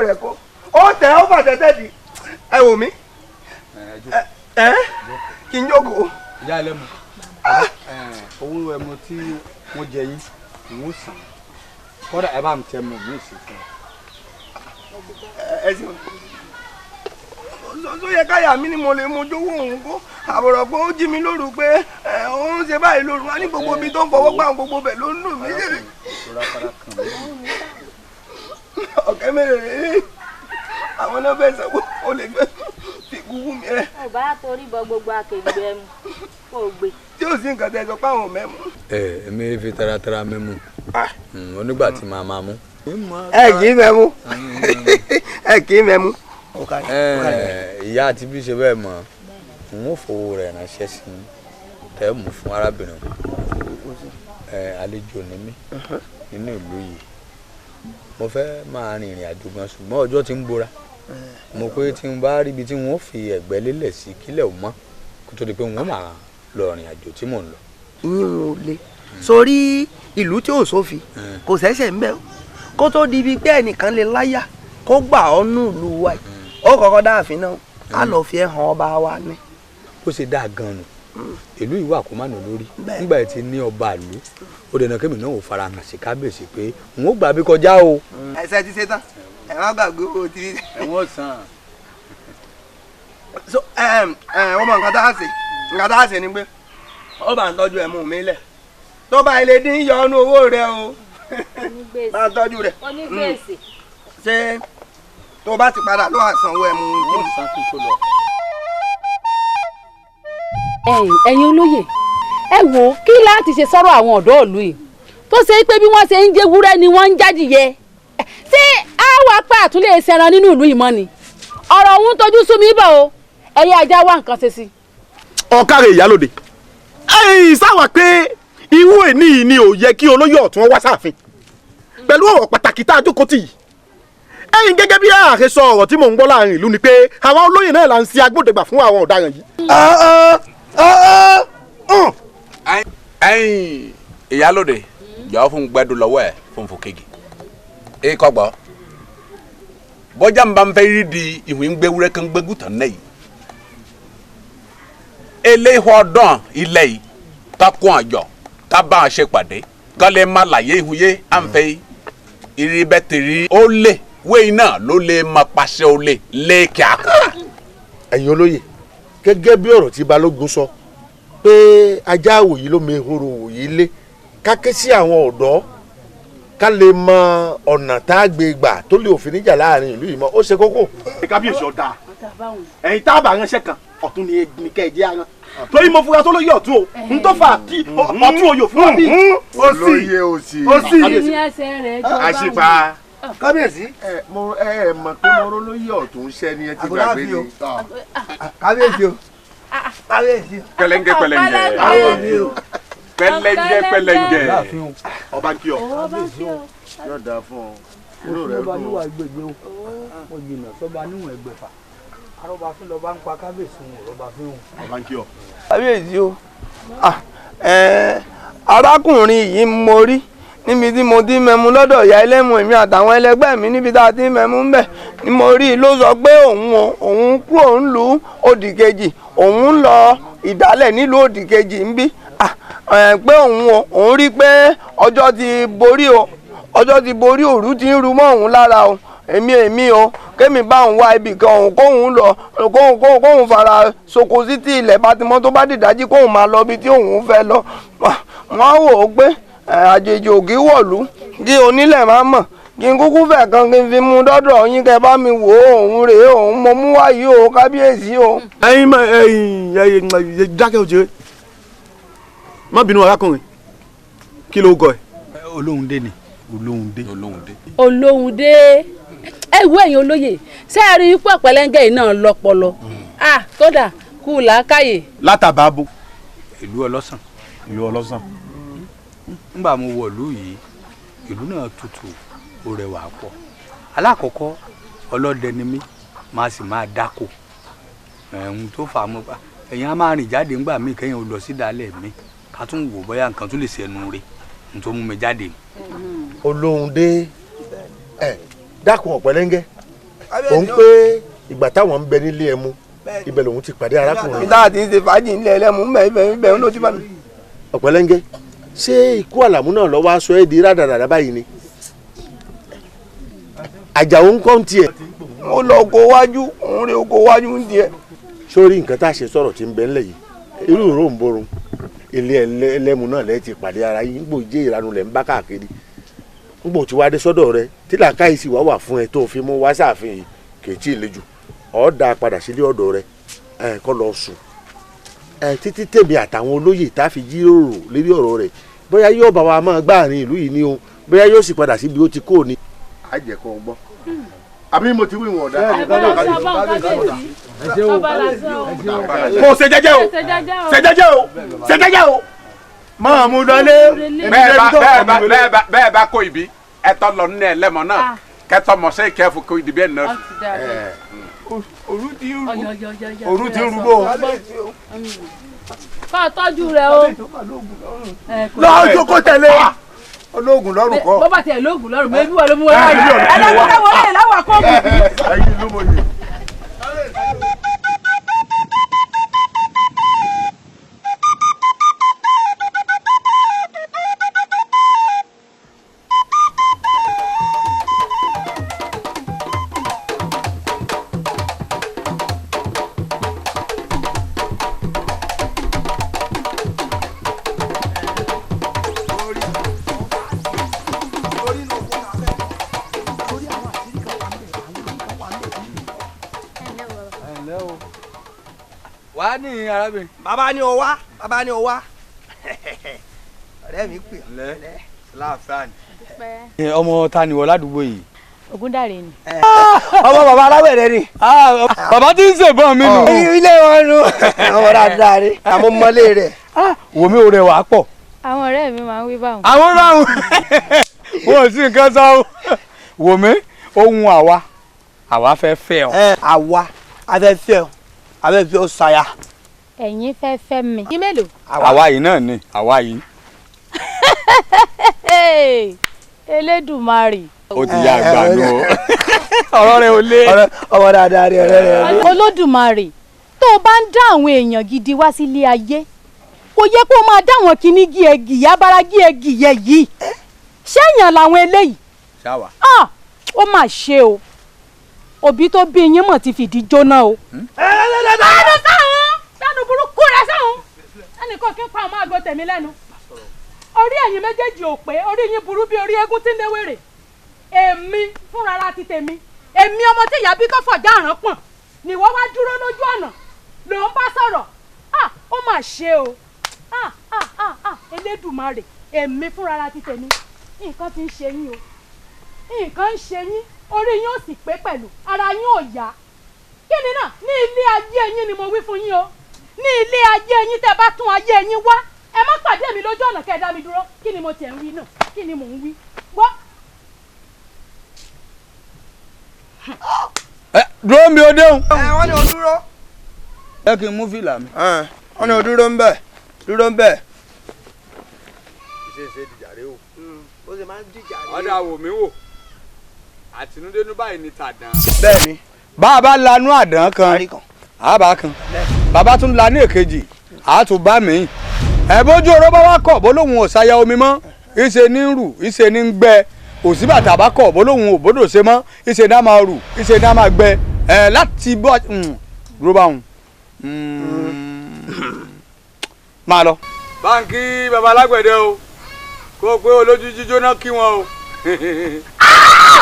Rẹ̀ kó ó tẹ̀ ó fà tẹ́tẹ́ di ẹ wò mí ẹ kí n jókòó. Ìyá ẹlẹ́mu, owó ẹmu tí wọ́n jẹ yín ìwọ̀n sàn, kọ́dà ẹ bá ń tẹ mu mí sí fún ẹ ṣeun. Tó yẹ káyà mi ni mo lè mojú owó òun kó àbọ̀rọ̀ pé ó jí mi lóru pé ó ń ṣe báyìí lóru wá ní gbogbo ibi tó ń fọwọ́ gbà gbogbo bẹ̀ ló ń dùn mí. Ọ̀kẹ́ mẹ́rẹ̀ẹ̀rẹ̀ àwọn náà fẹ́ sanwó ó lè fẹ́ fi kúkú mi ẹ. Ò bá torí bọ gbogbo akègbè ẹmu kó o gbé. Tí ò sí nǹkan tẹ́ sọ pé àwọn mẹ́mu. Ẹ èmi fi taratara mẹ́mu onígbà tí màá máa mú. Ẹ kì í mẹ́mu, ẹ kì í mẹ́mu. Ìyá àti bí ṣe bẹ́ẹ̀ mọ̀ n ó fowó rẹ̀ ránṣẹ́ sí i tẹ́ mú fún arábìnrin. Àlejò ní mí nínú ìlú yìí, mo fẹ́ máa rin ìrìn àjò gan, ṣùgbọ́n ọjọ́ ti ń bora mo pé tí n bá ríbi tí wọ́n fi ẹ̀gbẹ́ lélẹ̀ sí kílẹ̀ ò mọ́ kó tó di pé wọ́n máa lọ rìn àjò tí mò ń lọ. Yín ò le sórí ìlú tí ò sófin kò ṣẹ̀ṣẹ̀ ń bẹ̀ kó tó di ibi pé ẹnìkan lè láyà kó gbà ọ́ nù lù wá yìí, ó kọ́kọ́ dáàfin náà á lọ fi ẹ̀ hàn ọba wa ní. Ó ṣe dáa gan-an nù ìlú yìí wà kó má nù lórí nígbà tí ní ọba ìlú ó dènà kémi náà ò fara hàn sí kábíyèsí pé n ó gbà bí kọjá o. Ẹsẹ ti ṣe tán, ẹ má gbàgbé owó tí. Ẹ̀wọ̀n sàn. So ọmọ nǹkan tá a ṣe, nǹkan tá a ṣe ni pé ó bá ń tọ́jú ẹ̀mú mi lẹ̀ tó bá ilé dín yọ ọ́nú owó rẹ o, bá ń tọ́jú rẹ̀ ṣé tó bá ti padà ló àsanwó ẹ̀mú. Ẹ̀yin olóyè, ẹ wò ó kí láti ṣe sọ̀rọ̀ àwọn ọ̀dọ́ ìlú yìí tó ṣe pé bí wọ́n ṣe ń jẹ́wúrẹ́ ni wọ́n ń jádìyẹ, ṣé àwọn apá àtúnlé ṣẹran nínú ìlú yìí mọ́ ni? Ọ̀rọ̀ òun tójú sú mi bọ̀ o, ẹ̀yin ajá wá nǹkan ṣe sí. Ọ̀kàrẹ̀ ìyálòde, ẹ̀yin sáwà pé irú èní yìí ni ò yẹ kí olóyè ọ̀tún wá sáàfin pẹ̀lú ọ̀rọ̀ pàtàkì tá a jókòó tì yìí. Ẹ̀yin gẹ́gẹ́ bí àhesọ ọ̀rọ̀ tí mò ń gbọ́ láàrin ìlú ni pé àwọn olóyè náà là ń ṣe agbódegbà fún àwọn ọ̀daràn yìí. Ẹ̀yin ìyálòde, jọ̀ọ́ fún gbẹdú lọ́wọ́ ẹ fún fòkègì ẹ kọgbọ bọjá ń bá ń fẹ́ rí di ìwé ń gbéwúrẹ́ kan gbégù tán náà yìí eléhọ́ ọdán ilẹ̀ yìí ká kún àjọ ká bá a ṣe pàdé ká lè má láyé ìhúyé à ń fẹ́ irí bẹ́ẹ̀ tẹ̀rí ó lè wéyìn náà ló lè má pàṣẹ ó lè léèkì àkọ́. Ẹ̀yin olóyè, gẹ́gẹ́ bí ọ̀rọ̀ tí Balógun sọ pé ajá àwòyí ló mehoro òyì lé, ká ké sí àwọn ọ̀dọ́ ká lè mọ ọ̀nà tá a gbé gbà tó lè òfin níjà láàrin ìlú yìí mọ́, ó ṣe kókó. Kábíyèsí ọ̀dà, ẹ̀yin tá a bá ránṣẹ́ kan ọ̀tún ni kẹ́ ẹ jẹ́ aràn torí mo fura tó lóye ọ̀tún o n tó fà tí ọ̀tún oyè fún wa bí. Olóyè òsì òsì àṣìpà kábíyèsí ẹ mo ẹ mọ̀ pé mo ró lóyè ọ̀tún ṣẹ́ ni ẹ ti gbàgbé ni. Kábíyèsí o, kábíyèsí o. Pẹlẹngẹ pẹlẹngẹ pẹlẹngẹ pẹlẹngẹ. Ọba ń kí ọ. Yóò dáa fún ọ, inú rẹ Ọba dùn. níwà gbègbè o, mo jìnnà sọba níwọ̀n ẹgbẹ̀fà, arọba fún lọba ń pa kábíyèsí wọn rọba fún wọn. Ọba ń kí ọ. Kábíyèsí o, arákùnrin yìí mo rí níbi tí mo ti mẹ́mu lọ́dọ̀ ìyá ẹlẹ́mu èmi àtàwọn ẹlẹgbẹ́ mi níbi tá a ti mẹ́mu ń bẹ̀ ni mo rí ló sọ pé òun òun kúrò ń lu òdì kejì, òun ń lọ ìdálẹ̀ nílùú òdì kejì ń bí pé òun òun rí pé ọjọ́ ti borí o, ọjọ́ ti borí òru ti ń ru mọ́ òun lára o, èmi èmi o kémi bá òun wá ibì kan òun kóun lọ kóun kóun kóun fara soko sí tí ilẹ̀ bá ti mọ́ tó bá dìdájí kóun máa lọ ibi tí òun fẹ́ lọ. Wọ́n wò ó pé àjèjì òkè wọ̀lú kí onílẹ̀ máa mọ̀ kí n kúkú fẹ̀ kan kí n fi mú dọ́dọ̀ yín kẹ́ bá mi wò ó, òun rèé òun mo mú wáyé o kábíyèsí o. Ẹ̀yin mọ ẹ̀yin ẹ̀yin dákẹ́ òjèrè, má bínú arákùnrin, kí ló gọ ẹ. Olóhùndé ni. Olóhùndé. Olóhùndé. Olóhùndé, ẹ wo ẹ̀yin olóyè, ṣé ẹ rí ipò Pẹlẹngẹ yìí náà lọ́pọlọ kódà kú làákàyè. Látàbàbò. Ìlú ọlọ́sàn. Ìlú ọlọ́sàn. Nígbà mo wọ ìlú yìí, ìlú náà tutù ó rẹwà pọ̀. Alákọ̀ọ́kọ́ ọlọ́dẹ ni mí, màá sì máa dáko. Ẹ̀hún tó fà á mọ́ ẹ̀yin á máa rìn jáde ńgbà míì kẹ́yìn ó lọ sí ìdálẹ̀ mi ká tún wò bóyá nǹkan tún lè ṣẹnu re n tó mú mi jáde. Olóhùndé, ẹ dákun Ọ̀pẹ̀lẹ́ngẹ́, Òun pé ìgbà táwọn ń bẹ nílé ẹmu ibẹ̀ lòun ti pàdé arákùnrin. Ìdá àti ṣe fàájì nílé ẹlẹ́mu ń bẹ ibẹ̀ ló ti bá mi. Ọ̀pẹ̀lẹ́ngẹ́, ṣé ikú Àlàmú náà lọ́wọ́ aṣọ ẹ̀ di rádaràdà báyìí ni? Àjàó ń kọ́ ń tiẹ̀. Ó lọ oko wájú, òun rí oko wájú ń tiẹ̀. Sórí nǹkan tá a ṣe sọ̀rọ̀ tí ń bẹ ńlẹ̀ yìí, irú ìró ń borun ilé ẹlẹ́mu náà lẹ́ẹ̀ ti pàdé ara yìí, ń gbò jẹ́ ìranu lẹ̀ ń bá káàkiri. Ń gbò tí wàá dé sọ́dọ̀ rẹ tí làákàyè sì wá wà fún ẹ tó fi mú wá sáàfin yìí kì í tí ì le jù. Ọ̀ dá a padà sílé ọ̀dọ̀ rẹ ẹ kọ́ lọ sùn ẹ títí tèmi àtàwọn olóyè tá a fi jíròrò lérí ọ̀rọ̀ rẹ̀, bóyá yóò bá wa máa gbáàrin ìlú yìí ni o, bóyá yóò sì padà síbi ó ti kó ni. A jẹ́ kó o gbọ́ àbí mo ti wí wọn ọ̀dà. Kò ṣe jẹ́jẹ́ o, ṣe jẹ́jẹ́ o, ṣe jẹ́jẹ́ o. Máa mú lọlé. Bẹ́ẹ̀ bá kó ibi ẹ tọ́ lọ nínú ẹlẹ́mọ̀ náà kẹtọ́ mọ̀ sí kẹfù kó ibi bẹ́ẹ̀ náà. Òru ti rú, òru ti rú bò. Kọ́ tọ́jú rẹ o. Lọ́ọ́ jókòó tẹ̀lé. Olóògùn lọ́rùn kọ́. Bó bá tiẹ̀ lóògùn lọ́rùn, mọ ebi wà ló mú wọn lọ́rùn. Ẹlẹ́gbẹ́rẹ́ wọlé láwà kó mú. Ẹyin ló mọ̀ yìí. Wà ní arábìnrin. Bàbá ni o wá, bàbá ni o wá. Ọ̀rẹ́ mi pè ọ́. Láàfin ni. Ọmọ ta ni wọ ládùúgbò yìí? Ògúndàrè ni. Ọmọ bàbá aláwẹ̀rẹ̀ ni. Bàbá tí ń ṣèbọn mi nù. Ilé wọn nu. Ọmọ dáadáa ni. Àmọ́ mọ́lé rẹ̀. Wò mí o rẹwà pọ̀. Àwọn ọ̀rẹ́ mi máa ń wí báwọn. Àwọn báwọn. Wọn ò sí nǹkan sọ o. Wò mí, ohun àwa, àwa fẹ́ fẹ́ ọ. Àwa, a fẹ́ fẹ́ ọ, a fẹ́ fẹ́ ọ ṣaya. Ẹ̀yin fẹ́ fẹ́ mi. Ní mélòó? Àwa yìí náà ni, àwa yìí. Elédùmarè. Ó ti yá àgbà nù o. Ọ̀rọ̀ rẹ̀ ò lé. Ọmọ dáadáa ni ọ̀rẹ́ rẹ̀. Olódùmarè, tó o bá ń dá àwọn èèyàn gidi wá sílé ayé, kò yẹ kó o máa dá àwọn kinní gíẹgì abara gíẹgì yẹ yìí. Ṣé èèyàn làwọn eléyìí? Ṣáwa. Ó mà ṣe o. Òbí tó bí yín mọ̀ ti fìdí jóná o. Ẹnu sáhùn! Sẹ́nu burúkú rẹ sáhùn! Ẹnìkan kí n pa ọmọ àgọ́ tèmi lẹ́nu. Orí ẹ̀yin méjèèjì ò pé, orí yín burú bí orí eégún tí ń léwèrè. Èmi fúnra ti tèmi. Èmi ọmọ tí ìyá bí tó fọ̀já àrán pọ̀n. Ni wọ́n wá dúró lójú ọ̀nà ló ń bá sọ̀rọ̀. Ó mà ṣe o. Elédùmarè, èmi fúnra ti tèmi. Nǹkan ti ń ṣe yín o. Nǹkan ń ṣe yín, orí yín ò sì pé pẹ̀lú, ara yín ò yá. Kí ni náà? Ní ilé ayé yín ni mo wí fún yín o. Ní ilé ayé yín tẹ́ bá tún ayé yín wá, ẹ má pàdé mi lójú ọ̀nà kẹ́ ẹ dá mi dúró. Kí ni mo tiẹ̀ ń wí náà? Kí ni mò ń wí? Wọ́. Dúró mi ò déhùn. Wọ́n ní o dúró. Ẹ kí n mú fìlà mi. Wọ́n ní o dúró ń bẹ̀, dúró ń bẹ̀. Ṣé dìjà rẹ o? Ó ṣe máa ń dìjà rẹ. Ọ̀dà wò mí wò, àtinúdénú báyìí ni tàdán. Bẹ́ẹ̀ni. Bá a bá lanú àdán kan, àbá kan, bàbá tún lanú èkejì, àtún bá mi. Ẹ bójú oró bá wá kọ̀ bó lóun ò ṣaya omi mọ́, ìṣe ní ń rù, ìṣe ní ń gbẹ. Òsínbàtà bá kọ̀ bó lóun ò bódò ṣe mọ́, ìṣe ní á máa rù, ìṣe ní á máa gbẹ. Ẹ láti bọ́ dúró bá wọn. Máa lọ. Báńkì bàbá alágbẹ̀dẹ o, kó o pé olójú jíjóná kí wọn o.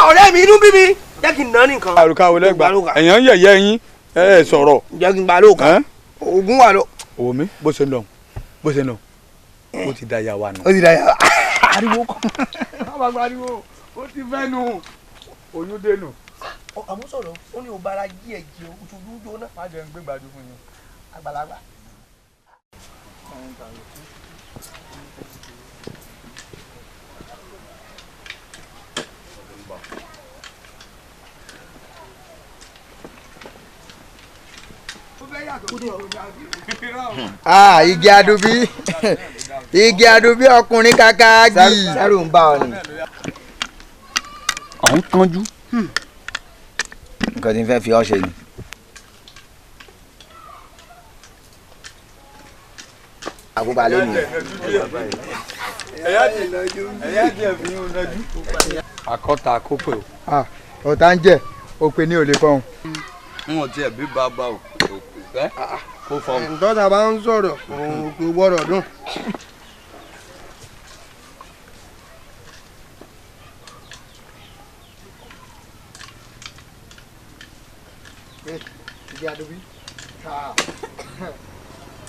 Ọ̀rẹ́ mi inú bí mi, jẹ́ kí n ná nìkan. Àrùkà wo lẹ́gbàá? Èèyàn ń yẹ̀yẹ́ yín, ẹ sọ̀rọ̀. Jẹ́ kí n gba lóòkà. Ògùn wà lọ. Wò mí, bó ṣe ń lọ, bó ṣe ń lọ, ó ti da ìyá wa nù. Ó ti da ìyá wa. Ariwo kọ́. Bàbá gba ariwo, ó ti fẹ́ nu, oyún dénú. Àmú sọ̀rọ̀, ó ní o bára jí ẹ̀ jí o, ojú jóná. Má jẹ́ ń gbé gbàdú fún yín. Àgbàlagbà. Igi adubi, igi adubi ọkùnrin kàkà gì. Sẹ́rù ń bá ọ ni. Ọ̀ ń kánjú. Nǹkan tí n fẹ́ fi ọ́ ṣe ni. Àkóbá lónìí. Akọ́ta àkópè o. Ọ̀tá ń jẹ́ òpè ní òlè fọ́hùn. N ò tiẹ̀ bí bàbá òpè fẹ́ kó fọ́hùn. Ntọ́ta bá ń sọ̀rọ̀ òkè gbọ́dọ̀ dùn.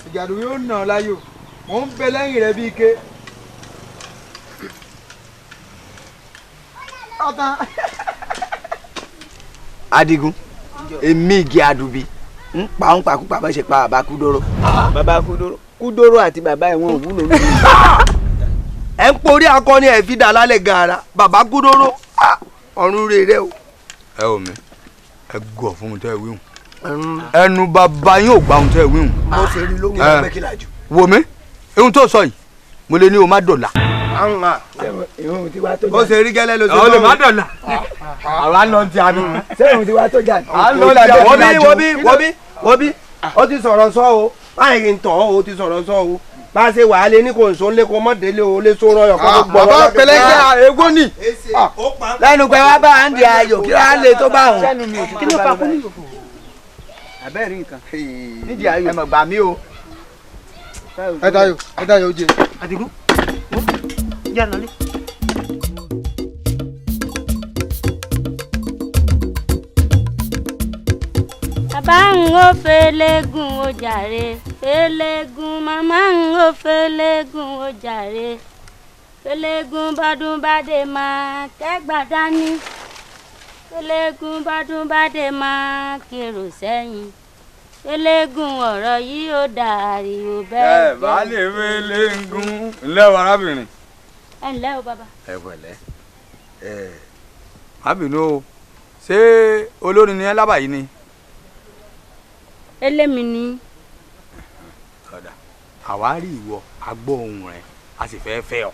Ìjà àdùbí ó nà ọ́ láyò, mò ń bẹ lẹ́yìn rẹ bíi ike. Adigun, èmi Igi Àdùbí ń pa ń pakúpa bá ṣe pa bàbá Kúdóró. Bàbá Kúdóró Kúdóró àti bàbá ẹ̀ wọn ò wúlò lórí. Ẹ ń porí akọni ẹ̀ fi dà lálẹ́ gàrà bàbá Kúdóró ọ̀run rere o. Ẹ ò mi, ẹ gọ̀ fún mi tẹ́ ẹ wíhùn. Ẹnu bàbá yín ò gbà ohun tẹ́ ẹ wíhùn. Mo ṣe rí lóhùn ẹgbẹ́ kí làjù. Wò mí, ohun tó sọ yìí, mo lè ní o má dọ̀là. Ó ṣe rí gẹ́lẹ́ ló ṣe lọ́wọ́. Ó lè má dọ̀là. Àwa lọ ti àná. Sẹ́yìn tí wàá tó jà. Wọ́bí wọ́bí wọ́bí wọ́bí ó ti sọ̀rọ̀ sọ o báyìí kì í tọ̀ ọ́ o ti sọ̀rọ̀ sọ o bá a ṣe wà á lé ní kò ń so lé kó mọ́ délé o lé sóró ọyọ̀ kó tó gbọ́. Bàbá pẹlẹngẹ egó ni. Lẹ́nu pé wá bá à ń di ayò kí á lè tó bá òun. Kí ló fa kú ní ìyókù? Abẹ́rẹ́ nǹkan nídìí ayò ẹ mọ̀ gbà mí o. Ẹ dayò ẹ dayò oje. Àdìgún jẹ́ lọlé. Bàbá ń ó fẹ́lẹ́gùn ó jàre fẹ́lẹ́gùn, màmá ń ó fẹ́lẹ́gùn ó jàre fẹ́lẹ́gùn, bọ́dún bá dé máa kẹ́gbà dání fẹ́lẹ́gùn, bọ́dún bá dé máa kérò sẹ́yìn fẹ́lẹ́gùn, ọ̀rọ̀ yìí ó dàrí ó bẹ́ẹ̀. Ẹ bá lè fẹ́lẹ́gùn. Ǹlẹ́ o arábìnrin. Ẹ ǹlẹ́ o bàbá. Ẹ pẹ̀lẹ́. Ẹ má bínú o, ṣé olórin ni ẹ lábàá yìí ni? Elémi ni. Ọ̀dà àwárí ìwọ agbọ́ ohùn rẹ a sì fẹ́ fẹ́ ọ.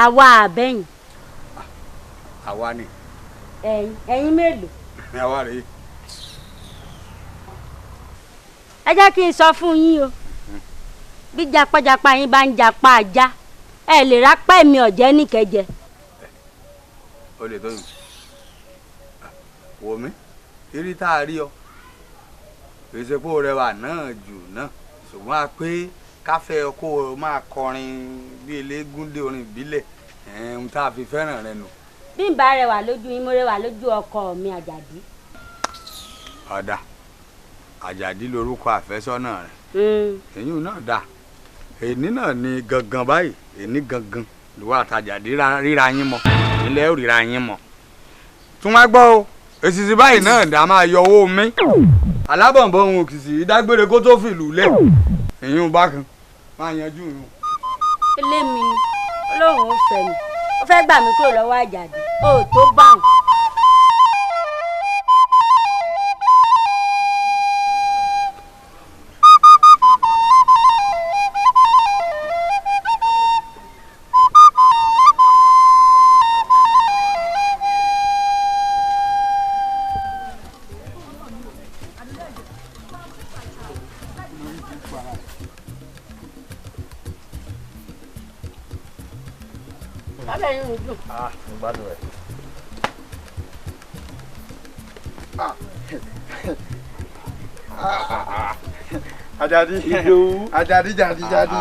Àwa àbẹ̀yìn. Àwa ni. Ẹ̀yin ẹ̀yin mélòó? Àwa rèé. Ẹ jẹ́ kí n sọ fún yín o, bí japajapa yín bá ń japa ajá, ẹ lè rápá ẹ̀mí ọ̀jẹ́ nìkẹ́jẹ. O lè tóyún wò mí irí tá a rí ọ kì í ṣe pé o rẹwà náà jù náà, ṣùgbọ́n a pé káfẹ́ kó o máa kọrin bí eléégún dé orin ìbílẹ̀ ohun tá a fi fẹ́ràn rẹ nù. Bí n bá rẹwà lójú yín, mo rẹwà lójú ọkọ mi Àjàdí. Ọ̀dà Àjàdí lorúkọ àfẹ́sọ́nà rẹ̀. Èyí náà dà, èní náà ni gangan báyìí, èní gangan lùwà àtàjàdí ríra yín mọ́, ilẹ̀ ò ríra yín mọ́. Tún wá gbọ́ o, èsìsì báyìí náà dà máa yọ owó mi. Alábọ̀nbọ̀n òun òkìsì ìdágbére kó tó fìlú lẹ̀. Èyí ń bá kan máa yanjú ìrun. Elémi ni Ọlọ́run ó fẹ́ mi, ó fẹ́ gbà mí kúrò lọ́wọ́ Àjàdí, ó tó bá wọn. Àjàdí Àjàdí jàdí jàdí.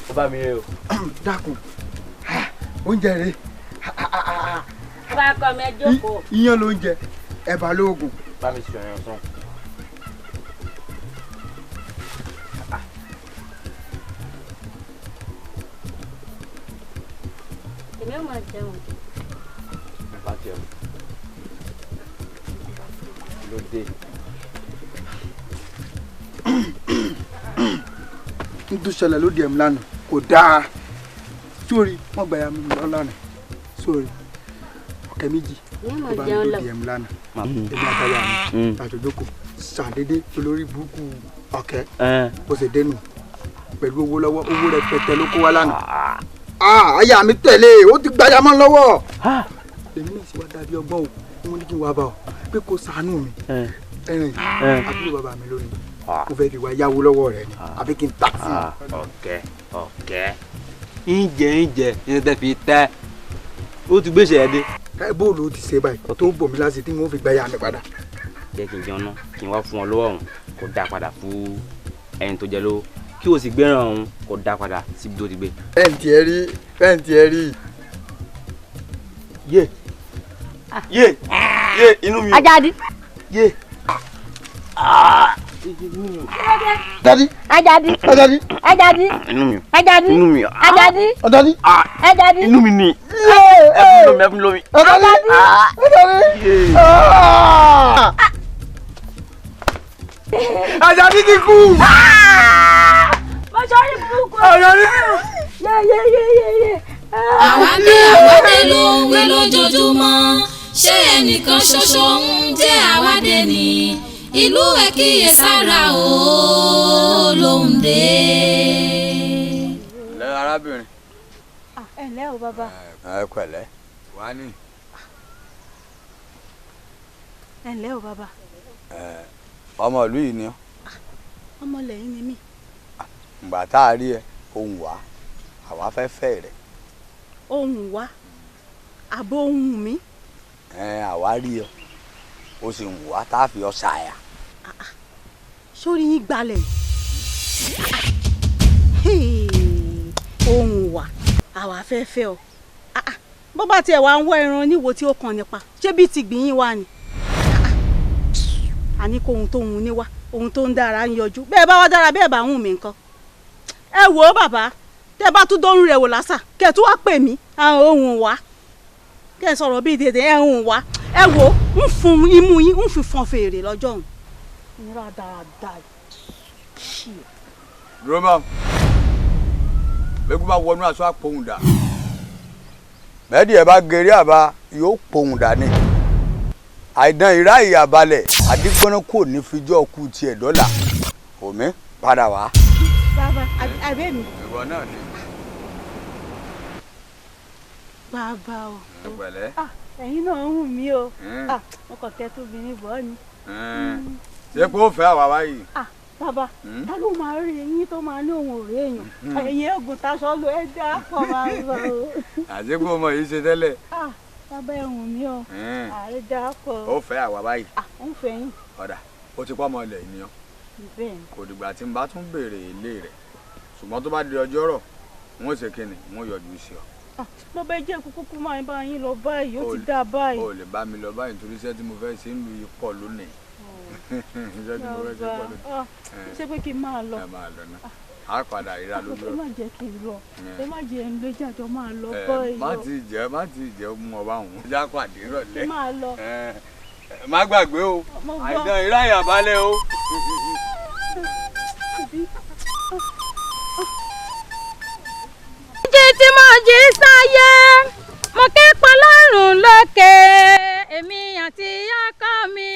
Ó bá mi rè o. Dákun, oúnjẹ rè. Bá a kọ mi, ẹ jókòó. Iyán ló ń jẹ, ẹ̀bà lóògùn. Bá mi ṣe ọyàn sàn. Èmi ò máa jẹun. Bá jẹun. Ló dé. N tó ṣẹlẹ̀ lóde ẹ̀mí lánàá kò dáa. Sórí wọ́n gbàyà mi lọ lánàá. Sórí ọ̀kẹ́ méjì ló bá mi lóde ẹ̀mí lánàá. Èmi àtàyà mi àtòjókòó ṣàdédé olórí burúkú ọ̀kẹ́ bó ṣe dénú pẹ̀lú owó lọ́wọ́, owó rẹpẹtẹ ló kó wá lánàá. Aya mi tẹ̀lé, ó ti gbàyà mọ́ lọ́wọ́. Lèmi náà sì wá dàbí ọgbọ́n o, wọ́n ní kí n wá bá ọ pé kó ṣàánú mi. Ẹ̀rìn àbúrò bàbá mi lónìí, mo fẹ́ fi wá yáwó lọ́wọ́ rẹ ni àbí kí n tà sí i. Ọ̀kẹ́ ọ̀kẹ́ ǹjẹ́ ní tẹ́ fi tẹ́ ó ti gbèsè ẹ dé. Ẹ bóòlù ó ti ṣe báyìí tó bò mí láti tí n ó fi gba ya mi padà. Jẹ́ kí n jẹun náà kí n wá fún ọ lọ́wọ́ ọ̀hún kó dá padà fún ẹni tó jẹ lówó kí o sì gbéràn ọ̀hún kó dá padà síbi tó ti gbé. Bẹ́ẹ̀ntì ẹ rí bẹ́ẹ̀ntì ẹ rí. Yé yé yé inú mi. Ajadi. Yé. Dadi. Ajadi. Ajadi. Ajadi. Inú mi. Ajadi. Inú mi. Ajadi. Ajadi. Ajadi. Inú mi ni. Ẹ fún mi lómi. Ajadi. Ajadi. Ajadi ti kú. Mo sọrí burúkú. Ajadi. Yé yé yé yé yé. Àwádé àwádé ló ń wí lójoojúmọ́, ṣé ẹnìkan ṣoṣo ń jẹ́ àwádé ni? Ìlú ẹ kíyèsára o lóhùn dé. Lẹ arábìnrin. Ẹ ǹlẹ́ o bàbá. Ẹ pẹ̀lẹ́ wá ní. Ẹ ǹlẹ́ o bàbá. Ọmọ ìlú yìí ni ọ́. Ọmọ lẹ́yìn ni mí. Ìgbà tá a rí ẹ ohùn wá àwa fẹ́ fẹ́ rẹ. Ohùn wá àbò ohùn mi. Ẹ àwa rí ọ o sì ń wá tá a fi ọ ṣàyà. Sórí yín gbalẹ̀ yìí ohùn wá àwa fẹ́ fẹ́ ọ bó bá tiẹ̀ wá ń wọ ẹran níwo tí ó kàn nípa ṣé bí ti gbìyìn wá ni àní kó ohun tó ń ní wá ohun tó ń dára ń yọjú bẹ́ẹ̀ bá wá dára bẹ́ẹ̀ bá ń hùn mí nǹkan. Ẹ wò ó bàbá tẹ́ bá tún dọ́rùn rẹ̀ wò lásà kẹ́ ẹ tún wá pè mí ohùn wá kẹ́ ẹ sọ̀rọ̀ bíi dèdè ẹ hùn wá ẹ wò ó ń fún imú yín ń fi fọn fèrè lọ́jọ́ òun. Ìnira dáadáa ṣì. Dúró mọ́ bẹ́ẹ̀ bá wọnú aṣọ àpòhùn dà bẹ́ẹ̀ni ẹ bá gerí àbá yóò pohùn dà ní. Àìdán ìrá ìyàbalẹ̀ àdìgbọ́nà kò ní fijọ́ kú tiẹ̀ dọ́là omi padà wá. Bàbá àbẹ́ mi. Ìwọ náà ni. Bàbá o. Pẹ̀lẹ́. Ẹ̀yin náà ń wù mí o. Mo kàn kẹ́ tóbi ní bọ́ ni. Ṣé kó fẹ́ àwa báyìí? Bàbá ta ló máa rí eyín tó máa ní òun ò rí èèyàn? Ẹ̀yin ẹ̀gùn taṣọ ló ẹ dá pọ̀ máa ń sọ o. Àti kó mọ yìí ṣe tẹ́lẹ̀. Bàbá ẹ wù mí o. Ààrẹ dá pọ̀. Ó fẹ́ àwa báyìí. Ó ń fẹ́ yín. Ọ̀dà ó ti pọ́ ọmọ ilẹ̀ ènìyàn. Bẹ́ẹ̀ni. Kò dìgbà tí n bá tún béèrè ilé rẹ̀ ṣùgbọ́n tó bá di ọjọ́ rọ̀ n ó ṣe kíni n ó yọjú sí ọ. Bàbá ẹ jẹ́ kúkú máa bá yín lọ báyìí ó ti dá báyìí. O lè bá mi lọ báyìí nítorí iṣẹ́ tí mo fẹ́ ṣe ń lu ipò lónìí. Iṣẹ́ tí mo fẹ́ ṣe pọ̀ lónìí. Ṣé pé kí n máa lọ? Ẹ máa lọ náà a padà ríra lójú. Ẹ má jẹ́ kí n lọ ẹ má jẹ́ ń lé jàjọ máa lọ báyìí. Má ti jẹ́ mú ọ báwọn. Ìjà pàdé rọ̀lẹ́. Máa lọ. Má gbàgbé o àìdán ìráyà balẹ̀ o. Jí tí mo jí sáyé mo ké pọlọ́run lókè èmi àti ọkọ mi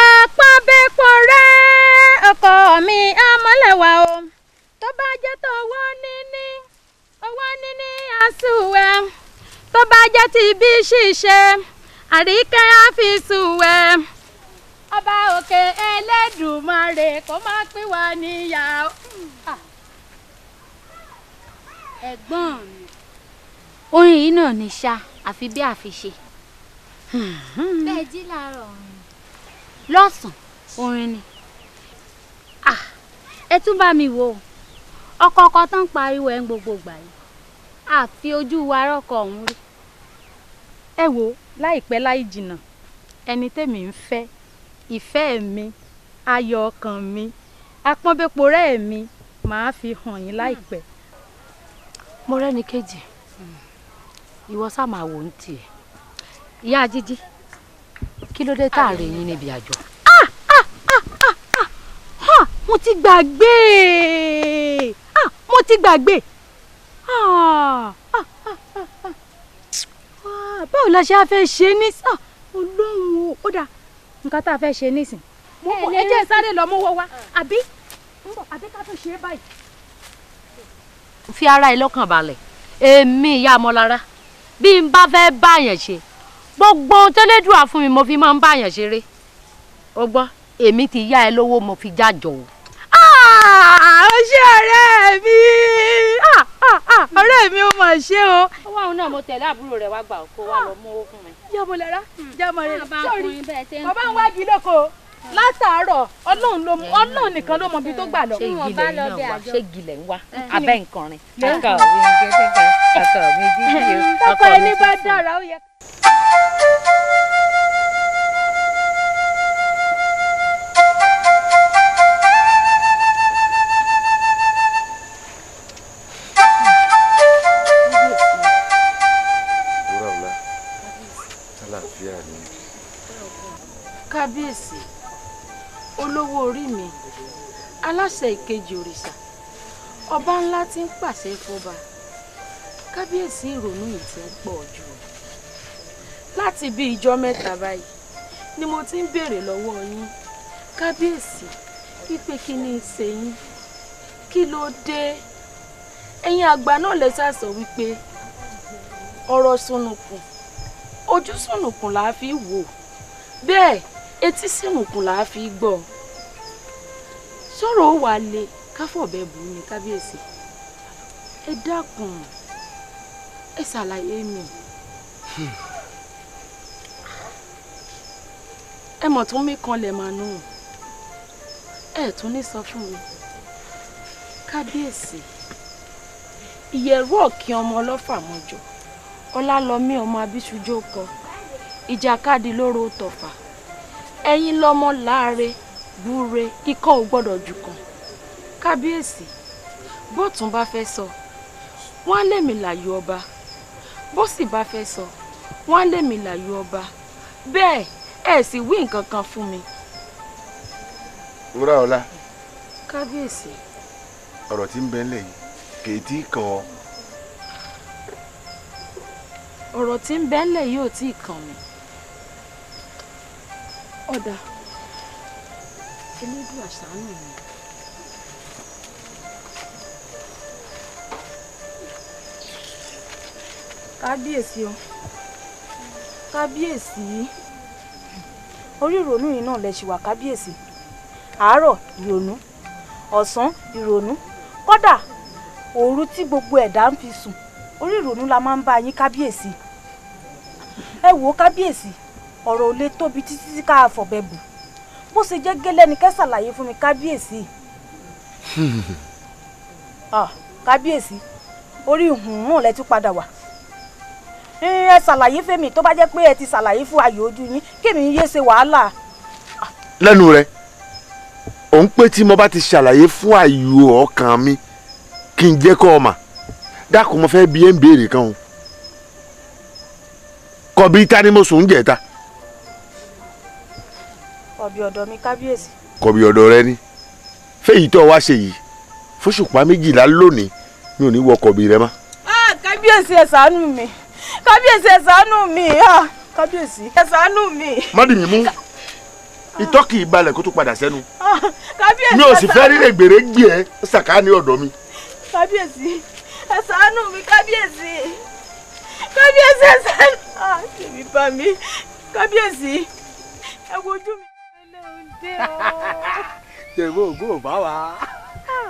àpọ́nbẹ́pọ̀ rẹ̀ ọkọ mi ọmọlẹ́wà o tó bá jẹ́ tó owó níní àsùwẹ̀ tó bá jẹ́ ti bí ṣíṣe àríkẹ́ àfisùwẹ̀ ọba òkè Ẹlẹ́dùmarè kó má pín wa níyà. Ẹ̀gbọ́n mi orin yìí náà ní ṣá àfi bí àfiṣe bẹ́ẹ̀ jí láàárọ̀ orin lọ́sàn-án orin ni ẹ tún bá mi wò ọkọ ọkọ tó ń pariwo ẹ̀ ń gbogbo ìgbà yìí àfi ojú wa rọ́kọ ọ̀hún rí. Ẹ wo láìpẹ́ láì jìnnà ẹni tẹ́mi ń fẹ́ ìfẹ́ mi ayọ̀ ọkàn mi apọ́nbẹ́porẹ́ mi màá fi hàn yín láìpẹ́. Mo rẹ́ni kejì ìwọ sá máa wò ó tiẹ̀ ìyá jíjí kí ló dé tá a rè yín níbi àjọ. Mo ti gbàgbé mo ti gbàgbé báwo la ṣe á fẹ́ ṣe ní Ọlọ́run o ó dáa nǹkan tá a fẹ́ ṣe nísìn ẹ jẹ́ sáré lọ mọ́wọ́ wá àbí àbí ká tó ṣe é báyìí. Fi ara ẹ lọ́kàn balẹ̀ èmi ìyá Ọmọlára Bí n bá fẹ́ báyàn ṣe, gbogbo ohun tẹ́lẹ̀dùà fún mi mo fi máa ń báyàn ṣeré. O gbọ́, èmi ti yá ẹ lówó mo fi jájọ o. Ó ṣé ọ̀rẹ́ mi, ọ̀rẹ́ mi ó mà ṣe o. Owó àwọn náà mo tẹ̀lé àbúrò rẹ̀ wá gbà kó wá lọ mú owó fún mi. Yọmọlára, jọmọlẹ, sórí bàbá ń wági lóko látàárọ̀, Ọlọ́run nìkan ló mọ ibi tó gbà lọ. Ṣé ìgilẹ̀ náà wá? Ṣé ìgilẹ̀ ń wá? Abẹ́ nǹkan rin. Ọkọ mi jíjí o. Tọkọ ẹni bá dára ó yẹ. Kábíyèsí, olówó orí mi, aláṣẹ ìkejì òrìṣà, ọba ńlá tí ń pàṣẹ fọba. Kábíyèsí, ìrònú yìí ti ń pọ̀ jù. Láti bí ijọ́ mẹ́ta báyìí ni mo ti ń béèrè lọ́wọ́ yín, kábíyèsí, wípé kí ni í ṣe yín, kí ló dé? Ẹ̀yin àgbà náà lè ṣàṣọ wípé ọ̀rọ̀ sùnùkùn, ojú sùnùkùn là á fi wò, bẹ́ẹ̀ etí sìnùkùn là á fi gbọ́. Sọ̀rọ̀ ó wà lè káfọ̀bẹ bù ní kábíyèsí. Ẹ dákun, ẹ ṣàlàyé mi. Ẹ mọ̀ tún mí kanlẹ̀ mà nù. Ẹ tún ní sọ fún mi. Kábíyèsí, ìyẹ̀rú ọ̀kín ọmọ ọlọ́fà mọ́jọ, Ọlálọ́mí ọmọ Abíṣújó kọ, ìjàkadì lóró tọ̀fà. Ẹ̀yin lọ́mọ láre búre, ikọ́ ò gbọ́dọ̀ jù kan. Kábíyèsí, bótún bá fẹ́ sọ, wọ́n á lèmi làyò ọba. Bó sì bá fẹ́ sọ, wọ́n á lèmi làyò ọba. Bẹ́ẹ̀ ẹ sì wí nǹkan kan fún mi. Wúràọlá. Kábíyèsí. Ọ̀rọ̀ tí ń bẹ ńlẹ̀ yìí kì í tí ì kàn ọ́. Ọ̀rọ̀ tí ń bẹ ńlẹ̀ yìí ò tí ì kàn mí. Ọ̀dà, Elédùà ṣàánú mi. Kábíyèsí o, kábíyèsí, orí ìrònú yìí náà lẹ ṣì wà kábíyèsí. Àárọ̀ ìrònú, ọ̀sán ìrònú, kódà òru tí gbogbo ẹ̀dá ń fi sùn, orí ìrònú la máa ń bá yín kábíyèsí. Ẹ wò ó kábíyèsí, ọ̀rọ̀ ò lè tóbi títí tí ká fọ̀bẹ bù. Bó ṣe jẹ́ gẹ́lẹ́ ni kẹ́ ṣàlàyé fún mi kábíyèsí. Kábíyèsí, orí ìhùn lẹ tún padà wà. Ẹ ṣàlàyé fẹ́mi, tó bá jẹ́ pé ẹ ti ṣàlàyé fún ayò ojú yín, kémi yé ṣe wàhálà. Lẹ́nu rẹ̀, òun pé tí mo bá ti ṣàlàyé fún ayò ọkàn mi kí n jẹ́ kó o mà. Dákun, mo fẹ́ bi ẹ́ ń béèrè kan o. Kọ̀bí ta ni mo sùn ń jẹ̀ta? Kọ̀bí ọ̀dọ̀ mi kábíyèsí. Kọ̀bí ọ̀dọ̀ rẹ ni. Fẹ́yìí tó wá ṣe yìí, fóṣùpá 12 lónìí mi ò ní wọ kọ̀bí rẹ mọ́. Kábíyèsí, ẹ ṣàánú mi. Kábíyèsí, ẹ ṣàánú mi. Kábíyèsí, ẹ ṣàánú mi. Má dì mí mú. Itọ́ kì í balẹ̀ kó tó padà sẹ́nu. Kábíyèsí, mi ò sì fẹ́ rí règbèrè gbé ẹ sàkáání ọ̀dọ̀ mi. Kábíyèsí, ẹ ṣàánú mi kábíyèsí. Kábíyèsí, ẹ ṣàánú. Tèmi bá mi. Kábíyèsí, ẹ wojú mi. Tèmi ògùn ò bá wa.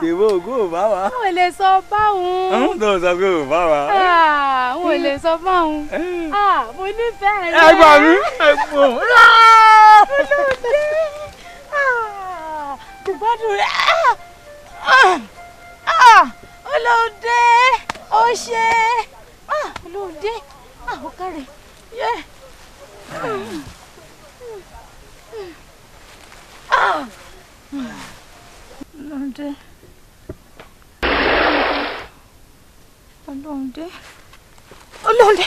Tèmi ògùn ò bá wa. N ò lè sọ báwọn. N tó sọ pé ò bá wa. N ò lè sọ báwọn. Mo nífẹ̀ẹ́ rẹ. Ẹ gbà mí. Ẹ gbọ́. Olóde. Kò gbádùn rẹ. Olóde. Ó ṣe. Olóde. Ó kárẹ̀. Olóde. Olóde. Olóde.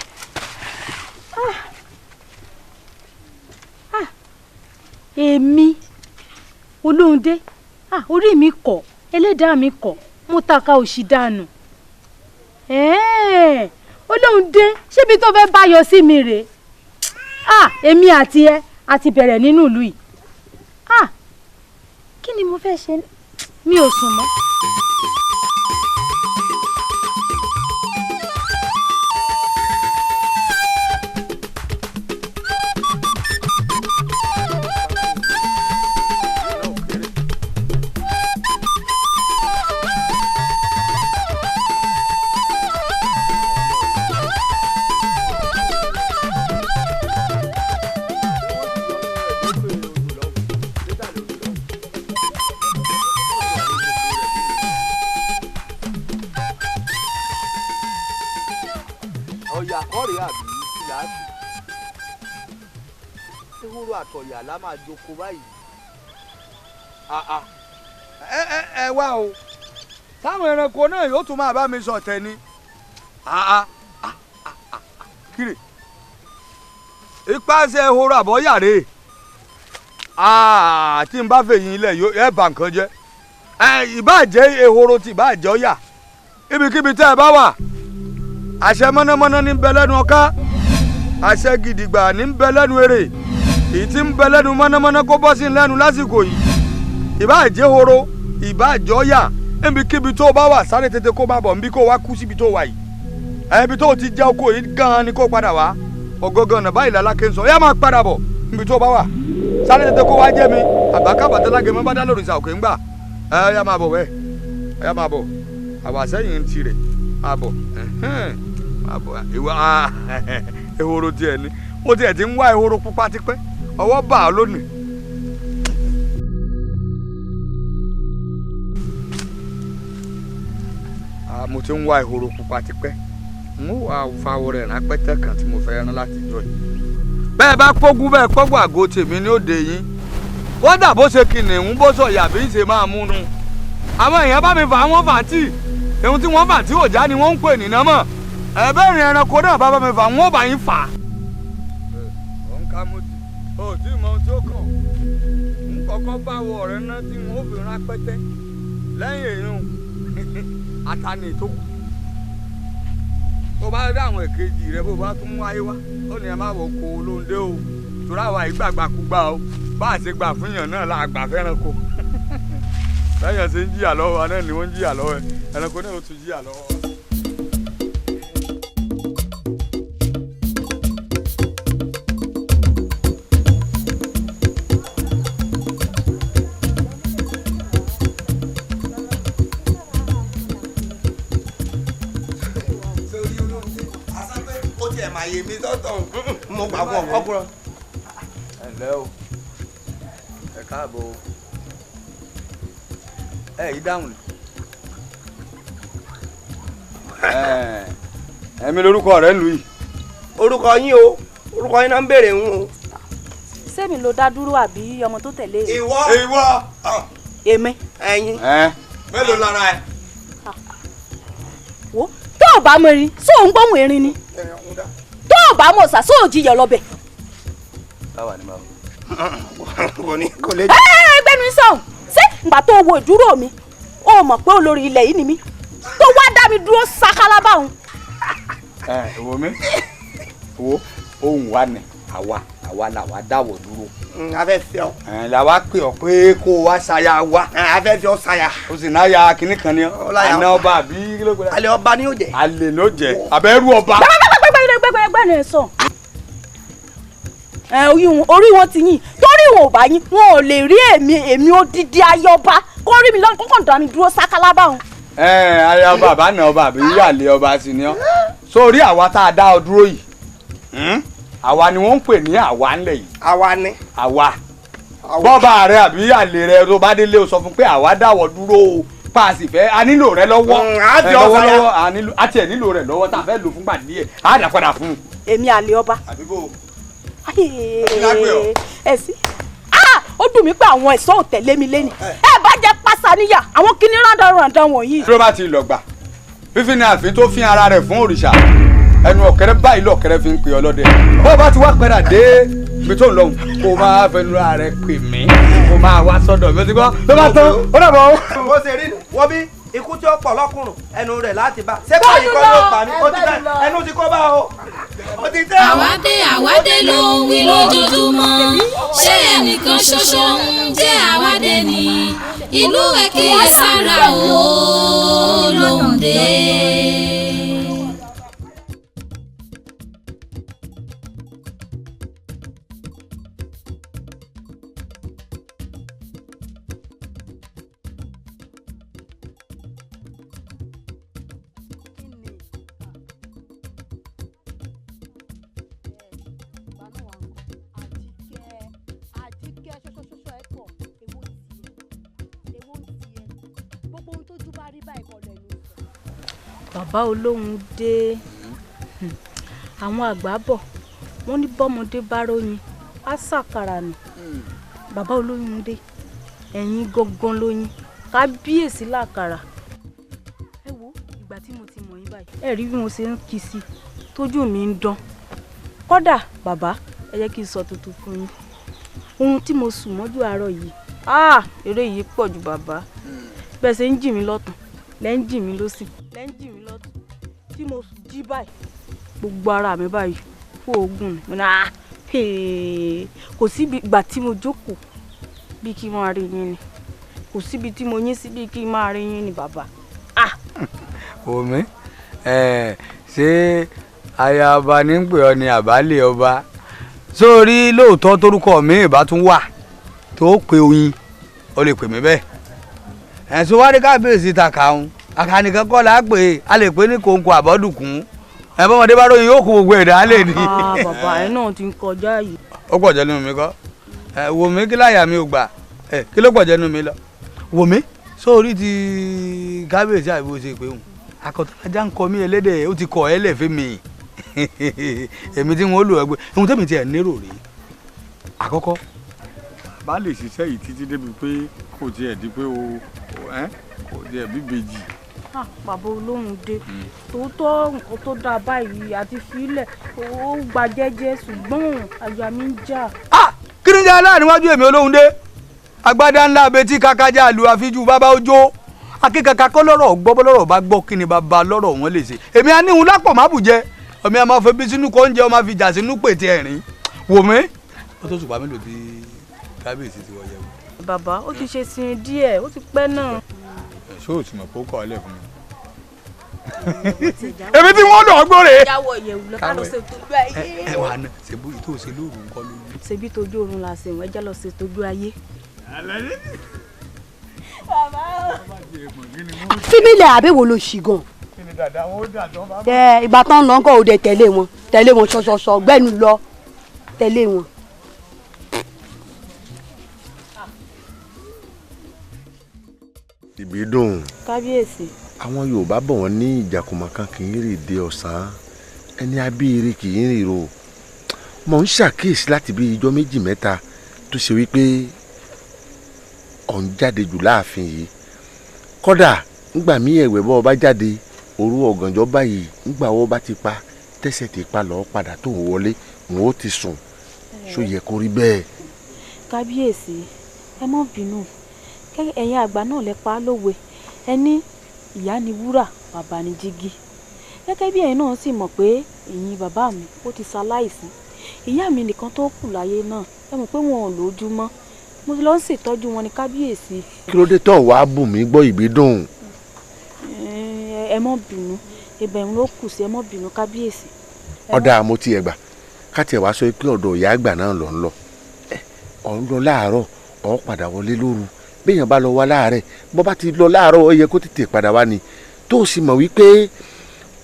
Èmi Olóhùndé, orí mi kọ̀, ẹlẹ́dàá mi kọ̀, mo tàka òṣì dànù. Olóhùndé, ṣébi tó fẹ́ bá yọ sí mi rèé? Èmi àti ẹ a ti bẹ̀rẹ̀ nínú ìlú yìí. Kí ni mo fẹ́ ṣe? Mi ò sùn mọ́. Kọ́rìí àbí kìláàsì. Ehoro àtọ̀yà la máa jókòó báyìí. Ẹ wá o, táwọn ẹranko náà yóò tún máa bá mi sọ̀tẹ̀ ni. Kiri ipasẹ̀ ehoro àbọ̀yàrè tí n bá fèyìn ilẹ̀ ẹ bà nǹkan jẹ́. Ìbáà jẹ́ ehoro tí ìbáà jẹ́ ọ̀yà, ibikíbi tẹ́ ẹ bá wà, àṣẹ mọ́nàmọ́ná ní bẹ lẹ́nu ọ̀ká, àṣẹ gidigba ní bẹ lẹ́nu erè, èyí tí ń bẹ lẹ́nu mọ́nàmọ́ná kó bọ́ sí lẹ́nu lásìkò yìí. Ìbáà jẹ́ ehoro, ìbáà jẹ́ ọ̀yà, ibikíbi tó bá wà sáré tètè kó má bọ̀ nbí kó wá kú síbi tó wà yìí. Ibi tó ti jẹ́ oko yìí gan-an ni kó padà wá. Ọ̀gọ́gàn náà báyìí lálákè ń sọ, yá máa padà bọ̀ níbi tó bá wà. Sáré tètè kó wá jẹ́ mi, àbákàbàtà lágẹ̀mọ́ bá dá lórí ìsà òkè ń gbà. Ẹ yá máa bọ̀ bẹ́ẹ̀, ẹ yá máa bọ̀, àwa sẹ́yìn ti rẹ̀, máa bọ̀, máa bọ̀. Ìwà ehoro tiẹ̀ ni, ó tiẹ̀ ti ń wá ehoro pupa tipẹ́, ọwọ́ bà á lónìí. Mo ti ń wá ehoro pupa tipẹ́, n ó wá fa awọ rẹ̀ rápẹ́tẹ́ kan tí mo fẹ́ rán láti jọ yìí. Bẹ́ẹ̀ bá pógún bẹ́ẹ̀ pọ́gbọ́ àgọ́ tèmi ní òde yín, kódà bó ṣe kìnìún bó sọ yàbí ń ṣe máa múnu. Àwọn èèyàn bá mi fà wọ́n fà tí ohun tí wọ́n fà tí òjá ni wọ́n ń pè ní námọ̀. Ẹ̀bẹ́ ìrìn ẹranko náà bá mi fà wọ́n bá yín fà. Ò ń ká mo ti ò tí mọ ohun tí ó kàn ń kọ́kọ́ bá wọ ọ̀rẹ́ náà tí wọ́n fi rápẹ́tẹ́ lẹ́yìn èèyàn àtàní tó kù. Bó bá rí àwọn èkejì rẹ bó bá tún wáyé wá ó ní ẹ má wọ kó lóńdé o, torí àwa ìgbàgbàkúgbà o, bá a ṣe gbà fún yàn náà la gbà fẹ́ranko. Lẹ́yìn ṣe ń jìyà lọ́wọ́ wa náà ni wọ́n ń jìyà lọ́wọ́ ẹ, ẹranko náà ó tún jìyà lọ́wọ́ wa. Èmi tọ́tọ̀ mo gbà fún ọkùnrin. Ẹ ǹlẹ́ o, ẹ káàbọ̀ o, ẹ yí dáhùn ni. Ẹ̀mí lorúkọ rẹ̀ ń lù yìí. Orúkọ yín o, orúkọ yín náà ń béèrè ń o. Sẹ́mi ló dá dúró àbí ọmọ tó tẹ̀lé e? Ìwọ. Ìwọ. Èmi. Ẹ̀yin. Mélòó lára ẹ? Wo tó o bá mọ erin, sóò ń gbóhùn erin ni. Tó o bá mọ̀ sá, sóò jiyọ̀ lọ́bẹ̀. Báwa ni báwo. Kò ní kò lè. Ẹ gbẹ́nu sọ̀hún, ṣé ìgbà tó wo ìdúró mi, o mọ̀ pé olórí ilẹ̀ yìí ni mí, tó wá dá mi dúró sákálá báwọn. Ẹ wo mi, wo ohun wa ni àwa àwa làwa dáwọ̀ dúró. A fẹ́ fẹ́ ọ. Làwa pè ọ́ pé kó o wá ṣaya wa. A fẹ́ fi ọ ṣaya. O sì náà ya kinní kan ni ọ. Àná ọba àbí kí ló gbé. Alẹ́ ọba ni yóò jẹ. Alẹ́ ló jẹ. Àbẹ̀rù ọba. Gbẹgbẹgbẹgbẹgbẹ sọ. Orí wọn ti yìn, torí wọn ò bá yín, wọn ò lè rí èmi èmi odidi ayọba kó rí mi lọ́nà kókàn dá mi dúró sákálá báwọn. Aya ọba àbá náà ọba àbí àlè ọba sì ni ọ. Sórí àwa tá a dá ọ dúró yìí, àwa ni wọ́n ń pè ní àwa ńlẹ̀ yìí. Àwa ni. Àwa. Bọ́ba rẹ àbí àlè rẹ tó bá délé o sọ fún pé àwa dáwọ́ dúró o, pa a sì fẹ́ a nílò rẹ lọ́wọ́. Lọ́wọ́lọ́wọ́ a tiẹ̀ nílò rẹ lọ́wọ́ tá a fẹ́ lò fúngbà díẹ̀ á dà padà fún un. Èmi àlè ọba. Àbíbò. Ẹ sí. Ó dùn mí pé àwọn ẹ̀ṣọ́ ò tẹ̀lé mi lẹ́nu. Ẹ bá jẹ́ pásá níyà àwọn kinní rándanrandan wọ̀nyí. Tí ó bá ti lọ gbà, fífi ni àfin tó fín ara rẹ̀ fún òrìṣà, ẹnu ọ̀kẹ́rẹ́ báyìí lọ̀kẹ́rẹ́ fi ń pè ọlọ́dẹ. Bó o bá ti wá padà dé ibi tó ń lọ, kó o máa fẹnu ara rẹ pè mí, kó o máa wá sọ́dọ̀ mi, ó ti gbọ́, ló bá tán, ó dàbọ̀. Bó ṣe rí wọ́n bí ikú tí ó pọ̀ lọ́kùnrùn ẹnu rẹ̀ láti bá ṣé kò yìí kọ́ ló pa mí, ó ti tẹ́ ẹnu ti kó bá o. Àwádé àwádé ló ń wí lójoojúmọ́, ṣé ẹnìkan ṣoṣo ń jẹ́ àwádé ni? Ìlú ẹ kíyèsára o lóhùn dé. Bàbá olóhùn dé, Àwọn àgbà bọ̀ wọ́n ní bọ́mọdé bá róyin á ṣàkàrà nù. Bàbá olóyún dé, ẹ̀yin gangan lóyún, kábíyèsí làkàrà. Ẹ wo ìgbà tí mo ti mọ̀ yín báyìí, ẹ rí bí mo ṣe ń kí sí, tójú mi ń dán. Kódà bàbá, ẹ jẹ́ kí n sọ tuntun fún yín. Ohun tí mo sùn mọ́jú àárọ̀ yìí, eré yìí pọ̀ ju bàbá. Bẹ́ẹ̀ ṣe ń jì mí lọ́tùn, lẹ́ ń jì mí lósì, lẹ́ ń jì mí lọ́tùn. Tí mo jí báyìí, gbogbo ara mi báyìí kó oògùn ni. Mo ní kò síbi ìgbà tí mo jókòó bí kí n máa rí yín ni, kò síbi tí mo yín sí bí kí n máa rí yín ni bàbá. Omi ṣé ayaba ní pè ọ ní àbálẹ̀ ọba? Sórí lóòótọ́ torúkọ mi ìbá tún wà tó pe oyin, o lè pè mí bẹ́ẹ̀. Ẹ̀sùn wá ní kábíyèsí ta kàún àkànìkan kọ́ la pè é, a lè pè ní kòǹkò àbọ̀dùnkún. Ẹ bọ́mọdé bá ròyìn yóò kó gbogbo ẹ̀dá lè ní. Bàbá ẹ náà ti ń kọjá yìí. Ó pọ̀ jẹ́nu mi kọ́. Wò mí kí láyà mi ò gbà, kí ló pọ̀ jẹ́nu mi lọ. Wò mí sórí ti kábíyèsí àbí bó ṣe pé òun akọ̀tàlájà ń kọ mí ẹlẹ́dẹ̀, ó ti kọ̀ ẹ́ lẹ̀ fún mi. Èmi tí wọ́n lò ẹgbẹ́ ohun tẹ́mi ti ẹ̀ nérò rèé. Àkọ́kọ́ bá lè ṣiṣẹ́ yìí títí débi pé kò tiẹ̀ di pé o kò tiẹ̀ bí bèjì. Bàbá olóhùn dé, tòótọ́ nǹkan tó dáa báyìí àti fílẹ̀ ó gba jẹ́jẹ́, ṣùgbọ́n àyà mi ń jà. Kí ni jẹ́ aláàníwájú èmi olóhùn dé? Agbádá ńlá abetí kákájá àlù àfijú bàbá ojó akíkaka kọ́ lọ́rọ̀ gbọ́, bọ́lọ́rọ̀ bá gbọ́ kí ni bàbá lọ́rọ̀ wọn lè ṣe. Èmi á níhun lápò má bù jẹ, ọmọ ẹ máa fẹ́ bí sínú kó oúnjẹ, ọmọ fi jà sínú pètè ẹ̀rín. Wò mí. Ó tó ṣùgbọ́n mélòó tí kábíyèsí ti wọ yẹ̀wò. Bàbá ó ti ṣe sin díẹ̀, ó ti pẹ́ náà. Ṣé o ti mọ̀ pé ó kọ́ ọ lẹ̀ fún mi? Èmi tí wọ́n lọ gbóre. Jáwọ́ ìyẹ̀wù lọ ká lọ ṣe tójú ayé. Ẹ wà ná ṣebú yìí tó ṣe lóru ńkọ́ lóru. Ṣebí tójú oorun la ṣe wọ́n, ẹ jẹ́ lọ ṣe tójú ayé. Fímílẹ̀ àbẹ̀wò ló ṣì gan. Ìgbà tán lọ ńkọ́ òde tẹ̀lé wọn, tẹ̀lé wọn ṣọṣọṣọ gbẹ́nu lọ tẹ̀lé wọn. Ìbídùn. Kábíyèsí. Àwọn Yorùbá bọ̀ wọ́n ní ìjàkùmọ̀ kan kì í rìn dé ọ̀sán, ẹni abíire kì í rìn ro. Mo ń ṣàkíyèsí láti bí ijọ́ méjì mẹ́ta tó ṣe wípé ọ̀ ń jáde jù láàfin yìí. Kódà ńgbà mí ẹ̀wẹ̀ bọ́ ọ bá jáde òru ọ̀gànjọ́ báyìí, ńgbà wọ́n bá ti pa tẹ̀sẹ̀ ti pa lọ́ọ́ padà tó ń wọlé wọn ó ti sùn. Ṣó yẹ kó rí bẹ́ẹ̀? Kábíyèsí, ẹ má bínú, ẹ̀yin àgbà náà lẹ pa á lówe, ẹ ní ìyá ni wúrà, bàbá ni jígí. Gẹ́gẹ́ bí ẹ̀yin náà sì mọ̀ pé ẹ̀yin bàbá mi ó ti ṣaláìsí, ìyá mi nìkan tó kù láyé náà, ẹ mọ̀ pé wọn ò lójú mọ́, mo ti lọ ń ṣètọ́jú wọn ní kábíyèsí. Kí ló dé tó wàá bù mí gbọ́ Ìbídùn? Ẹ má bínú, ibẹ̀ ń ló kù sí, ẹ má bínú kábíyèsí. Ọ̀dà mo ti ẹ̀ gbà ká tiẹ̀ wá sọ pé ọ̀dọ̀ ìyá àgbà náà lọ ń lọ, ọ̀ ń lọ láàárọ̀, ọ̀ padà wọlé lóru. Béèyàn bá lọ wá láàárẹ̀, bó bá ti lọ láàárọ̀ ó yẹ kó tètè padà wá ni. Tó sì mọ̀ wípé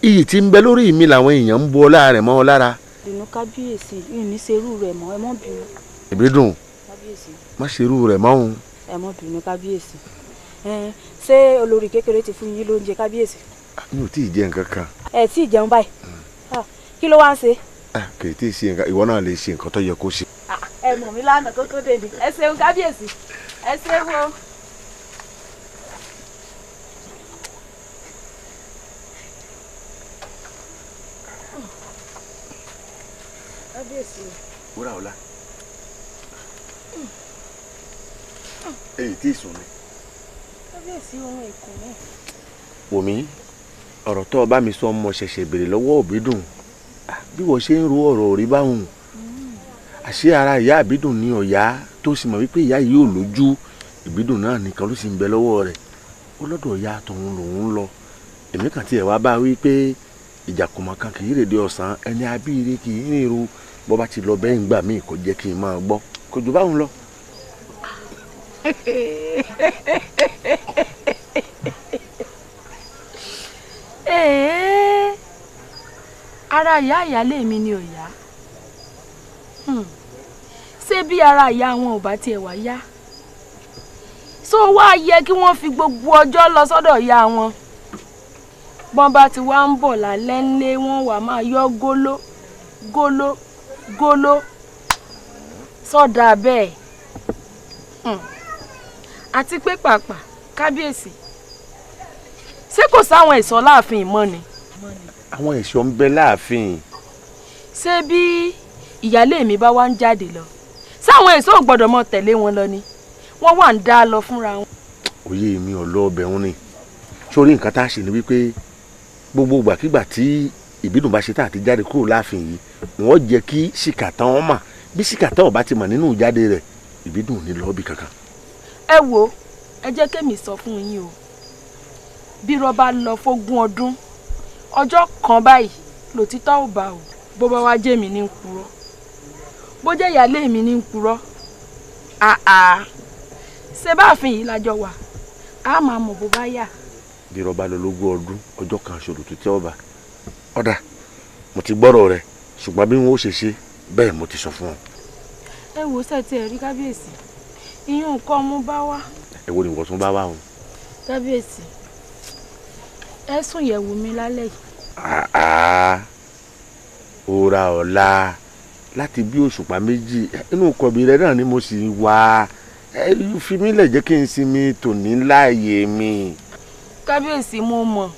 iyì tí ń bẹ lórí mi làwọn èèyàn ń bu ọ láàrẹ̀ mọ́ ọ lára. Bínú kábíyèsí, yìí ní ṣerú rẹ̀ mọ́, ẹ má bínú. Ìbídùn, kábíyèsí, má ṣerú rẹ̀ mọ́ òun. Ẹ má bínú kábíyèsí. Ṣé olórí kékeré ti fún yín lóúnjẹ kábíyèsí? Mi ò tí ì jẹ nǹkan kan. Ẹ tí ì jẹun báyìí, kí ló wá ń ṣe? Kì í tí ì ṣe nǹkan, ìwọ náà lè ṣe nǹkan tó yẹ kó ṣe. Ẹ mọ̀ mí lánàá kó tó dé ni. Ẹ ṣeun kábíyèsí, ẹ ṣeun o. Kábíyèsí. Wúrà ọ̀la. Èyí tí ì sùn ni. Kábíyèsí, ohun èkó mi. Wòmí, ọ̀rọ̀ tó o bá mi sọ mo ṣẹ̀ṣẹ̀ béèrè lọ́wọ́ Òbídùn. Bí wọ́n ṣe ń ro ọ̀rọ̀ òrí báwọn. Àṣé ara ìyá Ìbídùn ní ọ̀yá tó sì mọ̀ wípé ìyá yìí ò lójú, Ìbídùn náà nìkan ló sì ń bẹ lọ́wọ́ rẹ̀. Ó lọ́dọ̀ ìyá tòun lòun lọ. Èmi kàn tiẹ̀ wá bá wí pé ìjàkùmọ̀ kan kì í rèdè ọ̀sán, ẹni abíire kì í rìn ro. Bó bá ti lọ bẹ́ẹ̀ ń gbà míì kò jẹ́ kí n máa gbọ́. Kò jù báwọn lọ. Ara ìyá ìyálé mi ni ò yá. Ṣé bí ara ìyá wọn ò bá tiẹ̀ wá yá? Ṣó wá yẹ kí wọ́n fi gbogbo ọjọ́ lọ sọ́dọ̀ ìyá wọn? Bọ́n bá ti wá ń bọ̀ lálẹ́ ńlé, wọ́n wà máa yọ́ góló. Góló góló sọdà bẹ́ẹ̀. Àti pé pàápàá kábíyèsí, ṣé kò sáwọn ẹ̀ṣọ́ láàfin mọ́ ni? Àwọn ẹ̀ṣọ́ ń bẹ láàfin. Ṣé bí ìyáálé mi bá wá ń jáde lọ, sáwọn ẹ̀ṣọ́ ò gbọ́dọ̀ mọ tẹ̀lé wọn lọ ni? Wọ́n wà ń dá lọ fúnra wọn. Òye mi ò lọ ọbẹ̀ wọn ni. Sórí nǹkan tá a ṣe ni wípé gbogbo ìgbàkigbà tí Ìbídùn bá ṣe tá àti jáde kúrò láàfin yìí, wọ́n jẹ́ kí Ṣìkàtàn wọn mà. Bí Ṣìkàtàn ò bá ti mọ̀ nínú ìjáde rẹ̀, Ìbídùn ò ní lọ ibì kankan. Ẹ wo, ẹ jẹ́ kémi sọ fún yín o, bí rọ́bà lọ fógún ọdún, ọjọ́ kan báyìí lòtítọ́ ò bá o. Bó bá wá jẹ́ mi ní purọ́, bó jẹ́ ìyáálé mi ní purọ́, àà ṣé báàfin yìí lájọ wà, á máa mọ̀ bó bá yà. Bí rọ́bà lọ lógún ọdún, ọjọ́ kan ṣòro tó tẹ́ ọba. Ọ̀dà, mo ti gbọ́rọ̀ rẹ, ṣùgbọ́n bí wọn ó ṣe ṣe bẹ́ẹ̀ mo ti sọ fún ọ. Ẹ wò ó, sẹ́ẹ̀tì ẹ̀ rí kábíyèsí, ìyún nǹkan mú bá wá. Ẹ wo ni ìwọ tún bá wá o. Kábíyèsí, ẹ sùn yẹ̀wò mi lálẹ́ yìí. Àá òòrà ọ̀la láti bí òṣùpá méjì inú kọ̀bí rẹ náà ni mo sì wà. Ẹ fi mí lẹ̀ jẹ́ kí n sinmi tòní láàyè mi. Kábíyèsí, mo mọ̀,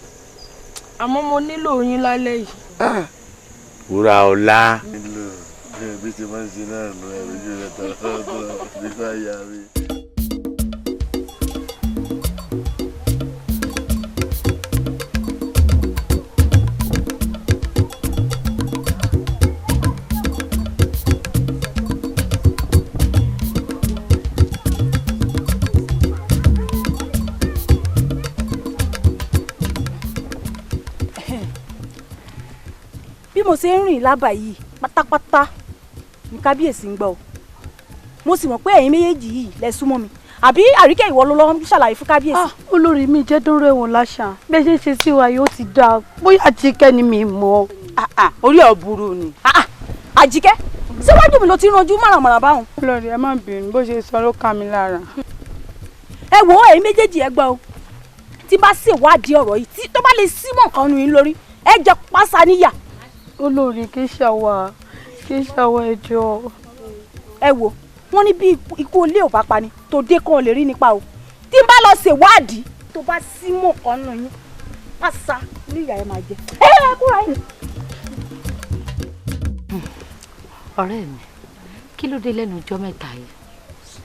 àmọ́ mo nílò yín lálẹ́ yìí. Òòrà ọ̀la. Bí ti máa ń ṣe náà lọ ẹ̀rọ ojú rẹ̀ tọ̀ọ̀tọ̀ nígbà yà mí. Bí mo ṣe ń rìn lábà yìí pátápátá ní kábíyèsí ń gbọ́ o. Mo sì mọ̀ pé ẹ̀yin méjèèjì yìí lẹ súnmọ́ mi, àbí Àríkẹ́ ìwọ ló lọ ń ṣàlàyé fún kábíyèsí. Olórí mi jẹ́ dúró ẹ̀wọ̀n láṣà, bẹ́ẹ̀ ṣe ṣe sí wa yóò ti dáa, bóyá Àjíkẹ́ ni mi mọ̀. Orí ẹ̀ burú ni. Àjíkẹ́, síwájú mi ló ti ń ranjú mọ̀rànmọ̀ràn báwọn. Olórí, ẹ má bínú, bó ṣe sọ ló ká mi lára. Ẹ wo ẹ̀yin méjèèjì, ẹ gbọ́ o, tí bá ṣèwádìí ọ̀rọ̀ yìí tó bá lè símọ̀ nǹkan nu yín lórí, ẹ jẹ pásá níyà. Olórí, kì í ṣàwà, kì í ṣàwà, ẹjọ́. Ẹ wo, wọ́n ní bí ikú olé ò bá pa ni tòde kan ò lè rí nípa o. Tí n bá lọ ṣèwádìí tó bá símọ̀ kan nù yín, pásá níyà ẹ máa jẹ. Ẹ ẹ kúra yín. Ọ̀rẹ́ mi, kí ló dé lẹ́nu ọjọ́ mẹ́ta yìí?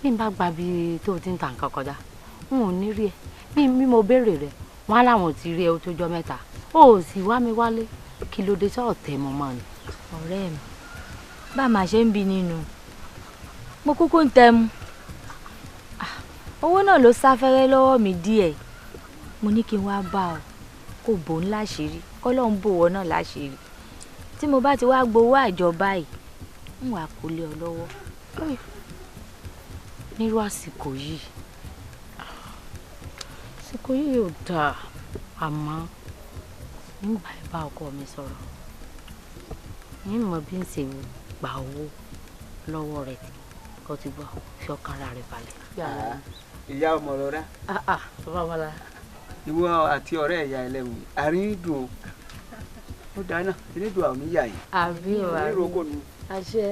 Bí n bá gba bí tó o ti ń ta nǹkan kọjá, n ò ní rí ẹ. Bí mo béèrè rẹ, wọn á láwọn ò ti rí ẹ ó tó jọ́ mẹ́ta. O ò sì wá mi wálé. Kí ló dé sọ̀rọ̀ tẹ̀ mọ́ mọ́ ni? Ọ̀rẹ́ mi, bá a máa ṣe ń bi nínú, mo kúkú ń tẹmu. Owó náà ló sáfẹ́rẹ́ lọ́wọ́ mi díẹ̀. Mo ní kí n wá bá ọ, kó bò ń láṣìírí, kọ́lọ́n bò wọ́n náà láṣìírí. Tí mo bá ti wá gbowó àjọ báyìí, ń wà kó lé ọ lọ́wọ́. Nírú àsìkò yìí, àsìkò yìí ò dáa, àmọ́ nígbà ẹ bá ọkọ mi sọ̀rọ̀, ní mọ̀ bí n ṣe gba owó lọ́wọ́ rẹ̀ kó ti gbọ́, fi ọkàn ara rẹ̀ balẹ̀. Ìyá ọmọ rọra. Bàbá bala. Ìwọ àti ọ̀rẹ́ ìyá ẹlẹ́wù àárín dùn ó dáná, elédùn àwọn oníyà yìí. Àbí o, àbí àṣẹ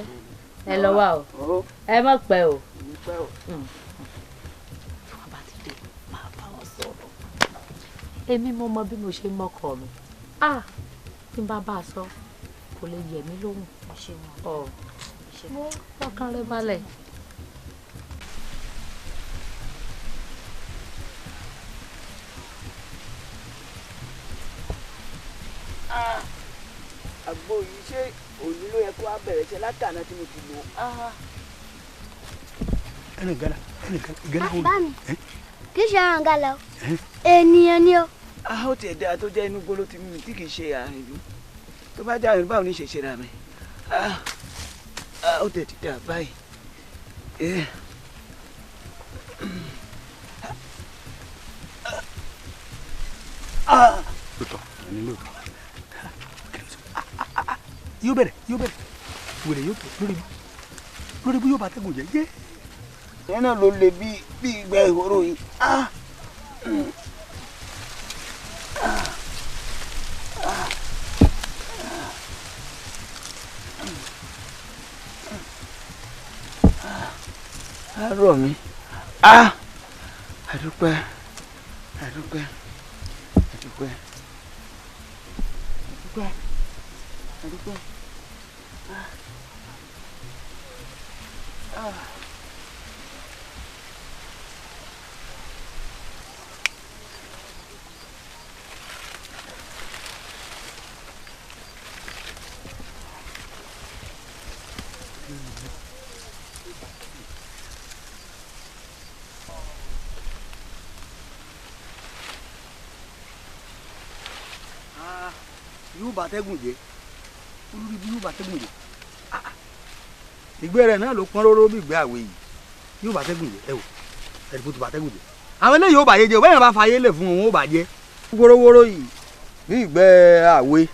ẹ lọ wá o, ẹ má pẹ́ o. Tí wọ́n bá ti dé, máa bá wọn sọ̀rọ̀. Èmi mo mọ bí mo ṣe mọ́kọ mi. Tí n bá bá a sọ, kò lè yẹ̀ mí lóhùn. Ọkàn rẹ balẹ̀. Àgbo yìí, ṣé òní ló yẹ kó wá bẹ̀rẹ̀ ṣe látàná tí mo ti lò ó. Ẹnì gala, ẹnì gala. Bá mi, kì í ṣe ẹran gala o, ènìyàn ni o. Ó tiẹ̀ dáa tó jẹ́ inú gbóló ti mú mi tí kì í ṣe àárín ìlú. Tó bá jẹ́ àárín ìlú, báwo ni ṣe ṣe ra mi? Ó tẹ̀ ti dà báyìí. Lóòótọ́ ní lóòótọ́ yóò bẹ̀rẹ̀, yóò bẹ̀rẹ̀ wèrè, yóò bẹ̀rẹ̀ lórí bí yóò bá tẹ́gùn jẹ́ yé. Ìyẹn náà ló le bí ìgbẹ́ ìhòòrò yìí. Á rọ̀ mí. Ah! Àdúpẹ́. Àdúpẹ́. Àdúpẹ́. Àdúpẹ́. Àdúpẹ́. Ah. Ah. Yóò bá tẹ́gùn jẹ́, olórí bí yóò bá tẹ́gùn jẹ́, ìgbẹ́ rẹ̀ náà ló pọ́n róró bí ìgbẹ́ àwẹ̀ yìí. Yóò bá tẹ́gùn jẹ́, ẹ wò ẹ̀dùnkù tó bá tẹ́gùn jẹ́. Àwọn eléyìí yóò bá yé jẹ́, bẹ́ẹ̀ bá fa ayé lẹ̀ fún wọn, ó bá jẹ́ wórówóró yìí bí ìgbẹ́ àwẹ̀.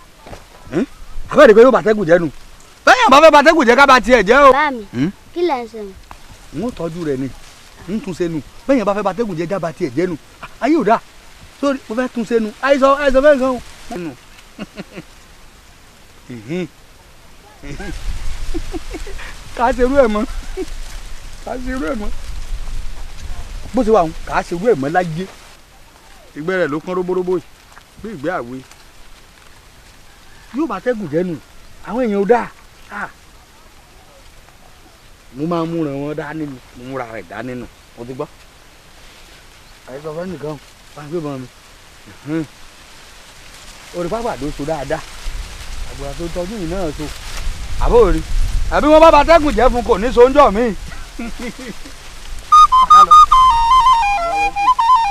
Àbẹ́rẹ́ pé yóò bá tẹ́gùn jẹ́ nu, bẹ́ẹ̀ bá fẹ́ bá tẹ́gùn jẹ́ ká bá tiẹ̀ jẹ́ o. Bá mi, kí lẹ̀ ń sọ? N ó tọ́jú rẹ̀ ni, n tún ṣe nu. Bẹ́ẹ̀ bá fẹ́ bá tẹ́gùn jẹ́ já bá tiẹ̀ jẹ́ nu. Ayé ò dáa sórí, mo fẹ́ tún ṣe nu. Àìsàn àìsàn fẹ́ gan o. Kà á ṣerú ẹ̀ mọ́, kà á ṣerú ẹ̀ mọ́, bó ṣe wà ń kà á ṣerú ẹ̀ mọ́ láyé. Ìgbẹ́ rẹ̀ ló pọ́n róbóróbó yìí bí ìgbẹ́ àwẹ̀. Yóò bá tẹ́gùn jẹ́ nu, àwọn èèyàn ò dáa. Mo máa múra wọn dání nu, mo múra rẹ̀ dání nu, mo ti gbọ́. Àìsàn fẹ́ nìkan bá ń gbé bọ́n mi. Orí pápá ló so dáadáa, àgbà tó tọdún yìí náà so. Àbó rí àbí wọn bá ba tẹ́gùn jẹ́ fún kò ní so ń jọ mí.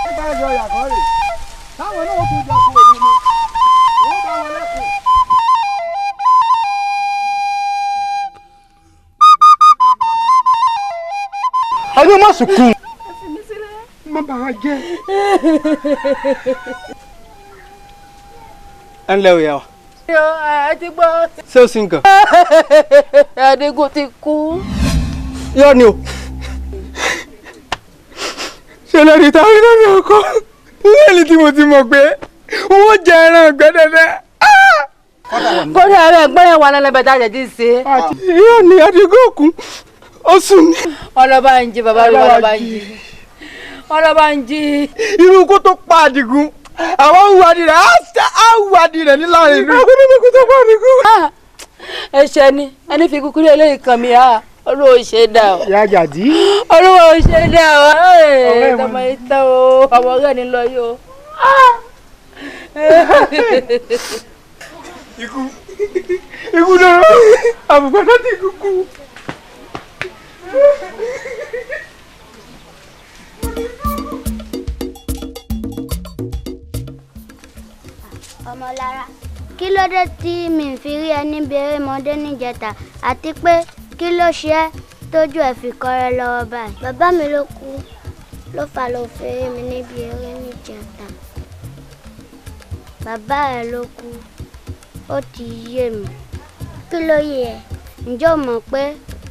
Nípa ẹ̀jọ̀ ìyàkọ́ rè táwọn náà tún jẹ kó òní ni wọ́n bá wọn lẹ́kọ̀ọ́. Ọdún má sunkún. Má bàa jẹ́. Ẹ ǹlẹ́ o ìyá wa. Ẹ ti gbọ́. Ṣé o sì ń kàn? Adigun ti kú. Yọ ni o. Ṣé lórí táwọn lórí ọkọ? Lẹ́yìn tí mo ti mọ̀ pé wọ́n jẹ ẹran ọ̀gbẹ́ dẹ́dẹ́. Kódà ẹ̀rọ ẹ̀gbọ́n yẹn wà lẹ́lẹ́bẹ̀ tá a jẹ̀ ti ṣe. Yóò ní Adigun òkun, ó sùn ní. Ọlọ́ba ń jí bàbá rẹ̀, ọlọ́ba ń jí. Ọlọ́ba ń jí. Irú ikú tó pa Adigun, àwọn hùwàdí rẹ̀ á hùwàdí rẹ̀ nílànà ìlú. Àwọn onímọ̀ tó pa Adigun. Ẹ̀ṣẹ̀ ni ẹni fi kúkúrú eléyìí kan mi á. Olúwo ṣe dà o. Ìyá Àjàdí. Olúwo ṣe dà o. Ọmọ yìí tán o, ọmọ ọ̀rẹ́ ni lọ yìí o. Ikú ikú náà àbùkù ti kúkú. Ọmọlára, kí ló dé tí mi fi rí ẹ níbi erémọdé níjẹta, àti pé kí ló ṣe ẹ́ tójú ẹ fi kọrẹ lọ́wọ́ báyìí? Bàbá mi ló kú ló fà ló fi rí mi níbi eré níjẹta. Bàbá ẹ ló kú, ó ti yé mi. Kí ló yé ẹ? Ǹjẹ́ o mọ̀ pé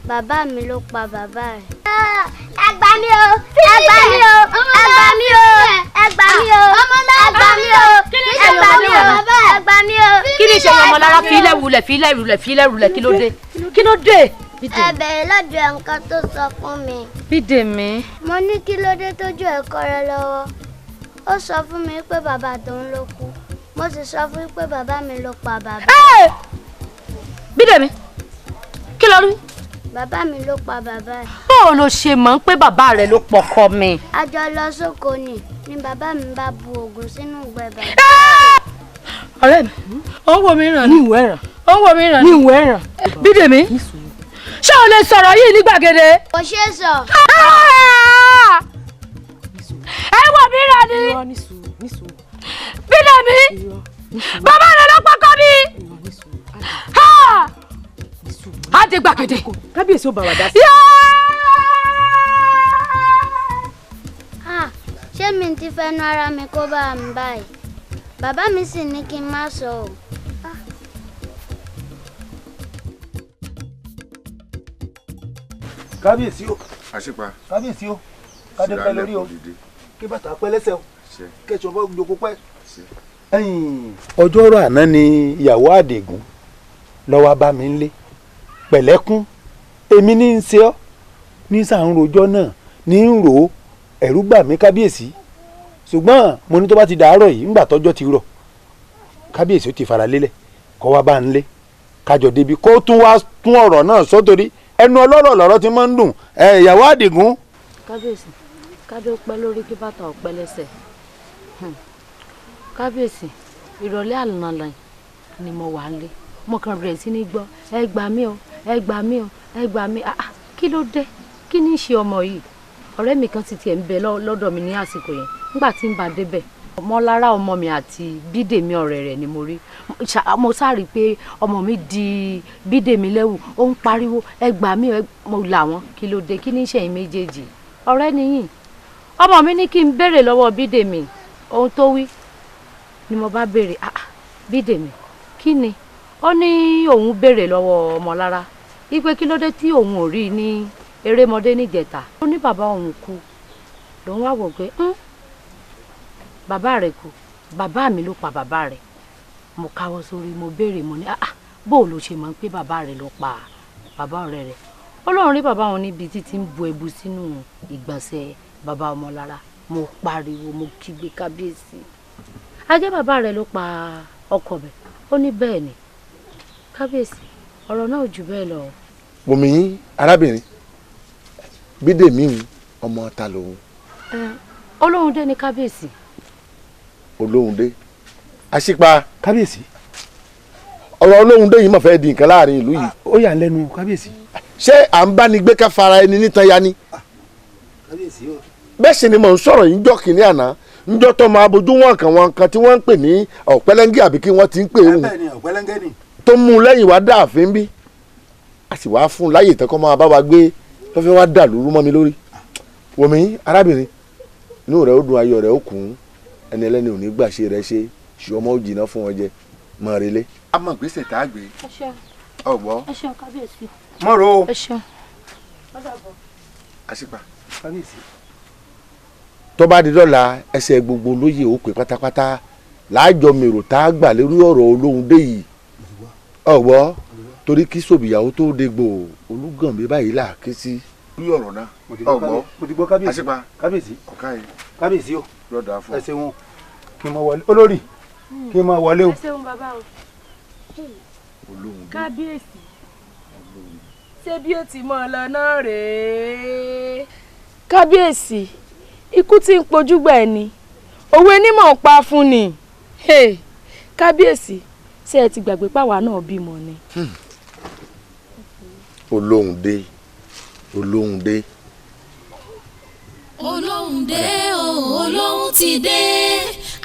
bàbá mi ló pa bàbá rẹ̀? Ẹ gbà mí o! Ẹ gbà mí o! Ẹ gbà mí o! Ẹ gbà mí o! Ẹ gbà mí o! Ẹ gbà mí o! Ẹ gbà mí o! Kí ni ìṣẹ̀yìn Ọmọlára? Fílẹ̀ wulẹ̀, fílẹ̀ wulẹ̀, fílẹ̀ wulẹ̀, kí ló dé? Kí ló dé? Ẹ bẹ̀rẹ̀ lọ́dọ̀ nǹkan tó sọ fún mi. Bídèmí. Mo ní kí ló dé tójú ẹ̀ kọ́rẹ́ lọ́wọ́. Ó sọ fún mi pé bàbá tòun ló kú. Mo sì sọ fún pé bàbá mi ló pa bàbá. Bídèmí, kí ló rí? Bàbá mi ló pa bàbá ẹ̀. Báwo ló ṣe mọ̀ pé bàbá rẹ̀ ló pọkọ mi? A jọ lọ sóko ni ni bàbá mi bá bu oògùn sínú ìgbẹ́ bàbá. Ọ̀rẹ́ mi, ó ń wò mí ràn ní ìwé ẹ̀ràn. Ó ń wò mí ràn ní ìwé ẹ̀ràn. Bídèmí, ṣé o lè sọ̀rọ̀ yìí ní gbàgede? Kò ṣeé sọ. Ẹ wò mí ràn ní. Bídèmí, bàbá rẹ̀ ló pọkọ mi. Á dé gbàgede. Kábíyèsí ò bá wa dá sí. Ṣé mi ti fẹnu ara mi kó bá mi báyìí? Bàbá mi sì ní kí n má sọ o. Kábíyèsí o. Àṣìpa. Kábíyèsí o. Kádé pẹ́ lórí o. Kí bàtà pẹ́ lẹ́sẹ̀ o. Kẹ̀sọ̀ fọ́ gbogbo pẹ́. Ọjọ́rọ̀ àná ni ìyàwó Àdìgún ló wá bá mi ń lé. Pẹ̀lẹ́kún, èmi ní í ṣe ọ́. Ní sàn ń rojọ́ náà ní ń rò ó, ẹ̀rù bà mí kábíyèsí. Ṣùgbọ́n mo ní tó bá ti dàárọ̀ yìí, ńgbà tọ́jọ́ ti rọ̀, kábíyèsí ó ti fara lélẹ̀ kó wá bá ń lé kájọ débi kó tún wá tún ọ̀rọ̀ náà sọ, torí ẹnu ọlọ́rọ̀ lọ̀rọ̀ ti máa ń dùn. Ẹ ìyàwó Àdìgún. Kábíyèsí, kádé ó pẹ́ lórí kí bàtà ó pẹ́ lẹ́sẹ̀. Kábíyèsí, ìrọ̀lẹ́ àná ni mo wà nílé, mo kàn bẹ̀rẹ̀ sí ní gbọ́ ẹ gbà mí o, ẹ gbà mí o, ẹ gbà mí. Kí ló dé, kí ní í ṣe ọmọ yìí? Ọ̀rẹ́ mi kan ti tiẹ̀ ń bẹ lọ́dọ̀ mi ní àsìkò yẹn. Nígbà tí ń bá débẹ̀, ọmọlára ọmọ mi àti Bídèmí ọ̀rẹ́ rẹ̀ ni mo rí. Mo sáré pé ọmọ mi di Bídèmí lẹ́wù, ó ń pariwo ẹ gbà mí, mo là wọ́n, kí ló dé, kí ní í ṣe ẹ̀yin méjèèjì? Ọ̀rẹ́ nìyí. Ọmọ mi ní kí n béèrè lọ́wọ́ Bídèmí ohun tó wí ni mo bá béèrè. Bídèmí, kí ni? Ó ní òun béèrè lọ́wọ́ ọmọlára wípé kí ló dé tí òun ò rí ní erémọdé níjẹta. Ó ní bàbá òun kú. Lòun wá wò pé bàbá rẹ̀ kú, bàbá mi ló pa bàbá rẹ̀. Mo káwọ́ sórí, mo béèrè, mo ní bó ló ṣe mọ̀ pé bàbá rẹ̀ ló pa bàbá ọ̀rẹ́ rẹ̀? Ó lóun rí bàbá òun níbi títí ń bu ẹbu sínú ìgbọ̀nsẹ̀ bàbá ọmọlára. Mo pariwo, mo kígbe kábíyèsí, ajẹ́ bàbá rẹ̀ ló pa ọkọ bẹ̀. Ó ní bẹ́ẹ̀ ni kábíyèsí, ọ̀rọ̀ náà jù bẹ́ẹ̀ lọ. Wùmí arábìnrin, Bídèmí ọmọ ta lòun? Olóhùn dé ní kábíyèsí. Olóhùn dé, àṣìpa. Kábíyèsí, ọ̀rọ̀ olóhùn dé yìí mà fẹ́ di nǹkan láàrin ìlú yìí. Ó yà ń lẹ́nu kábíyèsí. Ṣé à ń bá ni gbé ká fara ẹni nítan ya ni? Kábíyèsí o. Bẹ́ẹ̀ sì ni mò ń sọ̀rọ̀ yìí njọ́ kìíní àná, njọ́ tó máa bójú wọn kan wọn kan tí wọ́n ń pè ní ọ̀pẹ́lẹ́ngẹ́ àbí kí wọ́n ti ń pè òun. Bẹ́ẹ̀ ni, ọ̀pẹ́lẹ́ngẹ́ ni. Tó mú un lẹ́yìn wá dáàfin bí, a sì wá fún un láyè tán kó máa bá wa gbé, tó fẹ́ wá dà lóru mọ́ mi lórí. Wòmí arábìnrin, inú rẹ̀ ó dùn, ayọ̀ rẹ̀ ó kún, ẹni ẹlẹ́ni ò ní gbà ṣe rẹ̀ ṣe, ṣù ọmọ ó jìnnà fún ọ jẹ, mọ̀ relé. A mọ̀ gbèsè tá a gbé. Ọ̀gbọ́. Ẹ ṣeun kábíyèsí. Mọ̀rọ̀ o. Ẹ ṣeun. Àṣìpa. Kábíyèsí. Tó bá di dọ́là, ẹsẹ̀ gbogbo olóyè ó pè pátápátá láàjọ mèrò tá a gbà lórí ọ̀rọ̀ olóhùn dé yìí. Ọ̀gbọ́, torí kí sòbìyàwó tó dégbò Olúgànbí báyìí là ké sí. Lórí ọ̀rọ̀ náà, ọ̀gbọ́, àṣìpa, kábíyèsí, ọ̀ká yìí, kábíyèsí o, lọ́dà fún. Ẹ ṣeun, kí n máa wọlé olórí, kí n máa wọlé o. Ẹ ṣeun bàbá o. Kábíyèsí, ṣé bí ó ti mọ ọ lọ náà rèé? Kábíyèsí, ikú tí ń pojúgbà ẹni, òwe onímọ̀ ń pa fún ni. Kábíyèsí, ṣé ẹ ti gbàgbé pàwa náà bímọ ni? Olóhùn dé, olóhùn dé. Olóhùn dé o, olóhùn ti dé.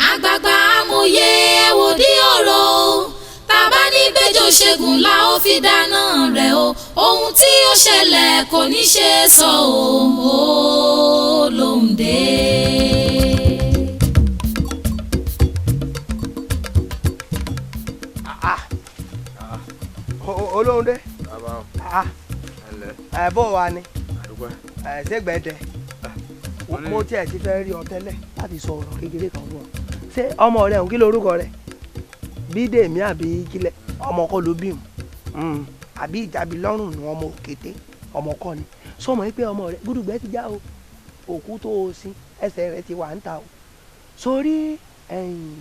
Àgbààgbà amòye ẹ wò dí ọ̀rọ̀ o. Tàbá ní bẹ́jọ́ ṣẹ́gun la ó fi dáná rẹ̀ o. Ohun tí ó ṣẹlẹ̀ kò ní ṣe sọ o. Olóhùn dé. Olóhùn dé. Ẹ bó wa ni? Ẹ ṣègbẹ́dẹ. Mo tiẹ̀ ti fẹ́ rí ọ tẹ́lẹ̀ láti sọ ọ̀rọ̀ kékeré kan fún ọ. Ṣé ọmọ rẹ òun kí lorúkọ rẹ? Bídèmí àbí kílẹ̀? Ọmọ kọ́ ló bí mu àbí ìjàbí lọ́rùn nu ọmọ òkété, ọmọ kọ́ ni. Sọmọ yìí pé ọmọ rẹ gúdùgbẹ́ ti já o, òkú tó o sin ẹsẹ̀ rẹ ti wà ń ta o. Sórí ẹ̀yìn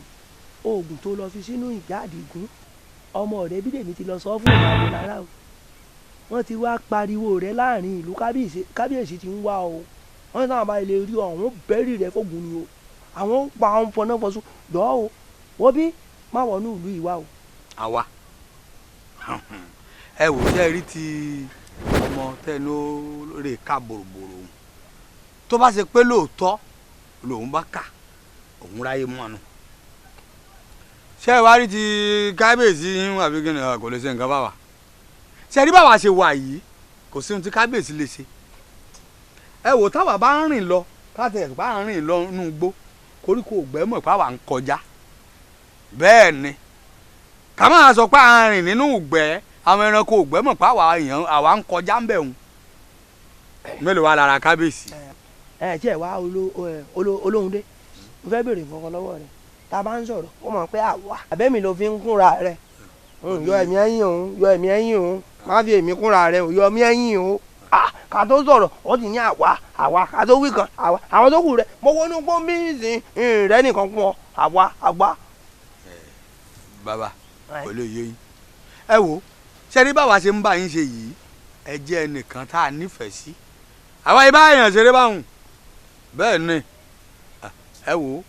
oògùn tó lọ fi sínú ìjà Àdìgún, ọmọ rẹ Bídèmí ti lọ sọ fún ìyàwó lára o. Wọ́n ti wá pariwo rẹ láàrin ìlú, kábíyèsí ti ń wá o. Wọ́n náà bá ilé rí ọ̀hún bẹ́rì rẹ fógun ni o. Àwọn ń pa àwọn fọnáfọsùn lọ́ọ́ o. Wọ́n bí má wọnú ìlú ìwà o. Àwa ẹ wò ṣe rí ti ọmọ tẹnu rè ká bòròbòrò òun, tó bá ṣe pé lóòótọ́ lòun bá kà òun ráyè mọ́nu. Ṣé ẹ wá rí ti kábíyèsí yín àbí kí ni kò lè ṣe nǹkan bá wa? Ṣé rí báwa ṣe wà yìí, kò sí ohun tí kábíyèsí lè ṣe. Ẹ wò táwa bá ń rìn lọ, káàtì ẹ̀ bá ń rìn lọ nínú igbó, koríko ògbẹ́ mọ̀ pé àwa ń kọjá. Bẹ́ẹ̀ ni ká máa sọ pé à ń rìn nínú ìgbẹ́, àwọn ẹranko ògbẹ́ mọ̀ pé àwa èèyàn àwa ń kọjá ń bẹ̀ hùn. Mélòó wà lára kábíyèsí? Ẹ tí ẹ wá olóhùn dé, mo fẹ́ béèrè nǹkan kan lọ́wọ́ rẹ. Tá a bá ń sọ̀rọ̀, ó mọ̀ pé àwa àbẹ́mi ló fi ń kúnra rẹ. Yọ ẹ̀mí ẹ̀yìn òun, yọ ẹ̀mí ẹ̀yìn òun, má fi èmi kúnra rẹ, yọ ẹ̀mí ẹ̀yìn òun. Ká tó sọ̀rọ̀ ó ti ní àwa àwa, ká tó wí kan àwa, àwọn tó kù rẹ mo wọnú pọ́n mí ìsìn rẹ nìkan fún ọ, àwa àwa. Bàbá kò lè yé yín. Ẹ wo ṣe ní báwa ṣe ń bá yín ṣe yìí, ẹ jẹ́ ẹnìkan tá a nífẹ̀ẹ́ sí. Àwa ibà èèyàn ṣeré báwọn. Bẹ́ẹ̀ ni ẹ wo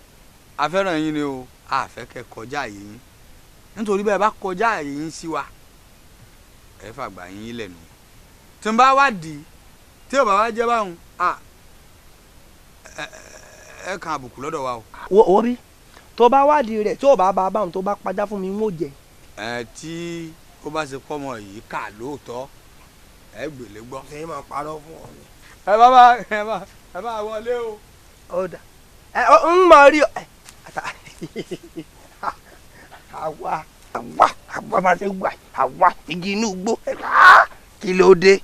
a fẹ́ràn yín ni o, a fẹ́ kẹ́ kọjá àyè yín, nítorí bẹ́ẹ̀ bá kọjá àyè yín sí wa ẹ fàgbà yín lẹ́nu. Tí n bá wá dì í tí ò bá wá jẹ́ báwọn, ẹ kan àbùkù lọ́dọ̀ wa o. Wo bí tó bá wádìí rẹ̀ tí ò bá bá báwọn tó bá pajá fún mi ń wò jẹ. Ẹ tí ó bá ṣe pọ́mọ yìí kà lóòótọ́ ẹ gbèlè gbọ́. Ṣé máa parọ́ fún ọ ni. Ẹ bá bá ẹ bá wọlé o. Ó dà ẹ ń mọ rí ọ àwa àwa àwa máa ṣe gbà àwa igi inú igbó kí ló dé?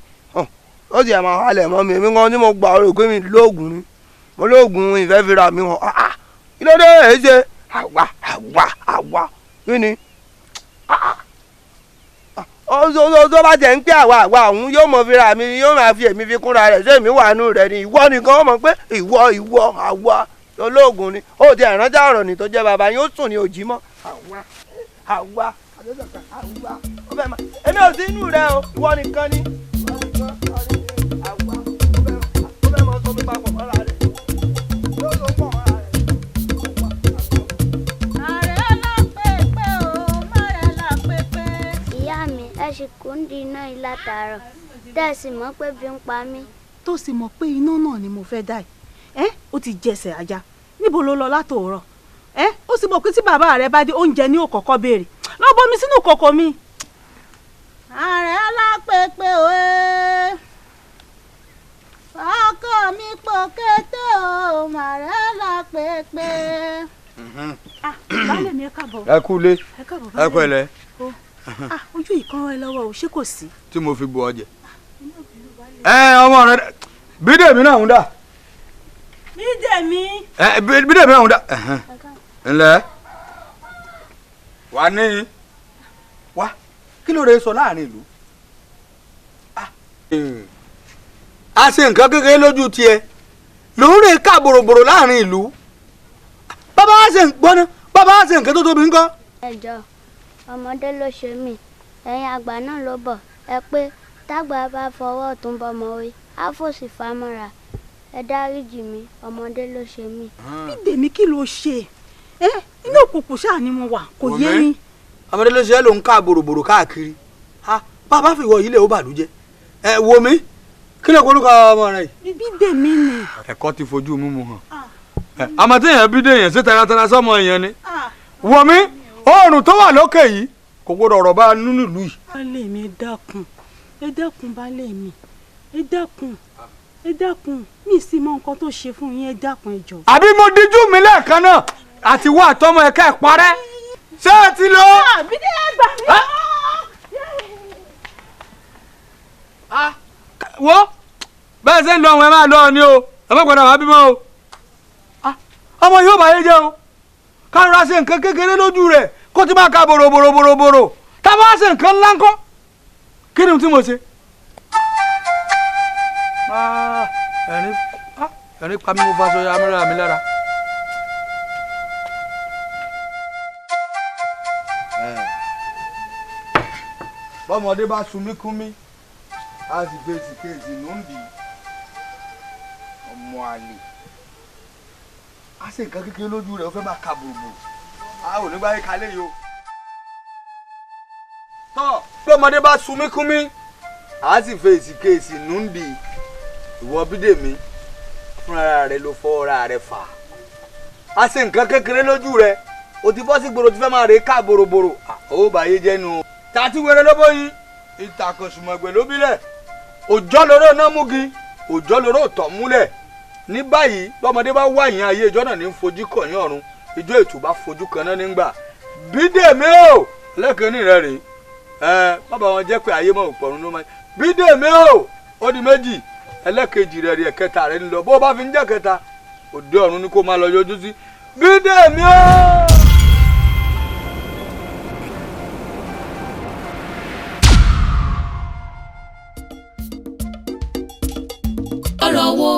Ó sì máa halẹ̀ mọ́ mi, èmi kan tí mo gbà ọ̀rọ̀ pé mi lóògùn ni, mo lóògùn ìfẹ́ fi ra mi hàn, kí ló dé èyí ṣe àwa àwa àwa kí ni? Ó bá jẹ́ ń pé àwa àwa òun yóò mọ̀ fi ra mi, yóò máa fi èmi fi kúnra rẹ̀, ṣé èmi wà nù rẹ̀ ni? Ìwọ nìkan ó mọ̀ pé ìwọ ìwọ àwa olóògùn ni. Ó ti ẹ̀rántí ọ̀rọ̀ ni tó jẹ́ bàbá yín ó sùn ní òjì mọ́. Àwa àwa àwa ó fẹ́ máa èmi ò sí inú rẹ o, ìwọ nìkan ni. Àwa ó fẹ́ máa sọ mi papọ̀ mọ́ra rẹ̀, yóò tó pọ̀ mọ́ra rẹ̀. Ìyá mi, ẹ ṣì kú ń di iná yìí látàárọ̀, tẹ́ ẹ sì mọ̀ pé bí ń pa mí. Tó sì mọ̀ pé iná náà ni mo fẹ́ dá ẹ̀, ó ti jẹsẹ̀ ajá, níbo ló lọ látòórọ̀? Ẹ ó sì mọ̀ pé tí bàbá rẹ bá dé oúnjẹ ní òkọ̀kọ́ béèrè, lọ bomi sínú kòkò mi. Ààrẹ alápèpè òye, ọkọ mi pò kété o, màrẹ́ alápèpè. Baálé mi, ẹ káàbọ̀. Ẹ kú ilé, ẹ pẹ̀lẹ́. Ojú ìkan ẹ lọ́wọ́ o, ṣé kò sí? Tí mo fi bu ọjẹ. Ẹ ọmọ rẹ Bídèmí náà ń dà. Bídèmí. Ẹ Bídèmí náà ń dà. Ǹlẹ́ wà ní wá kí ló rẹ sọ láàrin ìlú? A ṣe nǹkan kékeré lójú tiẹ̀ lòún rè ká bòròbòrò láàrin ìlú. Bàbá wa ṣe gbọ́ná, bàbá wa ṣe nǹkan tó tóbi ńkọ́. Ẹ jọ̀ọ́, ọmọdé ló ṣe mí, ẹ̀yin àgbà náà ló bọ̀, ẹ pé tágbà bá fọwọ́ ọ̀tún bọ́mọ wí, á fòsì fámọ́ra. Ẹ dáríjì mí, ọmọdé ló ṣe mí. Bídèmí kí ló ṣe? Inú òkùnkùn ṣáà ni mo wà, kò yé mi. Ọmọdé ló ṣe é ló ń ká bòròbòrò káàkiri. Bàbá fìwọ yìí lè ó bàlújẹ́. Ẹ wo mi, kí ló korúkọ ọmọ rẹ yìí? Bídèmí ni. Ẹ̀kọ́ ti fojú mímu hàn. Àmọ́ tí èèyàn bí dèèyàn sí taratara sọ́mọ èèyàn ni. Wò mí, oòrùn tó wà lókè yìí kò gbọdọ̀ ọ̀rọ̀ bá nínú ìlú yìí. Baálé mi, ẹ dákun, ẹ dákun baálé mi, ẹ dákun, ẹ dákun, mi sì mọ nǹkan tó ṣe fún yín, ẹ dákun ẹ jọ̀ọ́. Àbí mo díjú mi lẹ́ẹ̀kan náà àti wá àtọmọ ẹ̀ka ẹ̀ parẹ́. Ṣé ẹ ti lọ? Àbí ní ẹgbà mi. Wo bẹ́ẹ̀ ṣe ń lọ àwọn ẹ máa lọ ni o, ẹ má gbọ́dọ̀ wá bímọ o. Ọmọ yóò bá yé jẹ́ o, kárọ̀rọ̀ ṣe nǹkan kékeré lójú rẹ̀ kó ti máa ka bòròbòròbòrò, tá a bá ṣe nǹkan ńlá ńkọ́, kí ni tí mo ṣe? Ẹ̀rín pa mí, mo fa aṣọ ya mọ́ra mi lára. Bọ́mọdé bá sunmí kúnmí, a sì fèsì kéèsì nù ń dì í. Ọmọ àlè a ṣe nǹkan kékeré lójú rẹ̀ ó fẹ́ máa ka bòròbòrò, a ò ní gbáyé kalẹ̀ yìí o. Tọ́ bọ́mọdé bá sunmí kúnmí, a sì fèsì kéèsì nù ń dì í. Ìwọ Bídèmí fúnra rẹ ló fọ́ ara rẹ fà á. A ṣe nǹkan kékeré lójú rẹ̀ o ti bọ́ sí gbòòrò tí fẹ́ máa rè ká bòròbòrò, ó bá yé jẹ́nu. Tàtí wẹrẹ ló bóyin, ìtàkùn sùmọ̀gbẹ̀ ló bílẹ̀, òjọ́ lóró náà múgi, òjọ́ lóró tọ̀ múlẹ̀. Ní báyìí bọ́mọdé bá wá yín ayé ìjọ náà ní fojú kàn yín ọ̀run, ìjọ ètò bá fojú kan náà nígbà. Bídèmí o lẹ́kẹ̀ẹ́nì rẹ rèé, ẹ bàbá wọn jẹ́ pé ayé mọ̀ òpọ̀run ló máa. Bídèmí o ó di méjì, ẹlẹ́kejì rẹ̀ rí ẹ̀kẹta rẹ̀ ń lọ, bó bá fi ń jẹ́ kẹta òde ọ̀run ni kó máa lọ yọjú sí. Bídèmí o. Ọ̀rọ̀ wo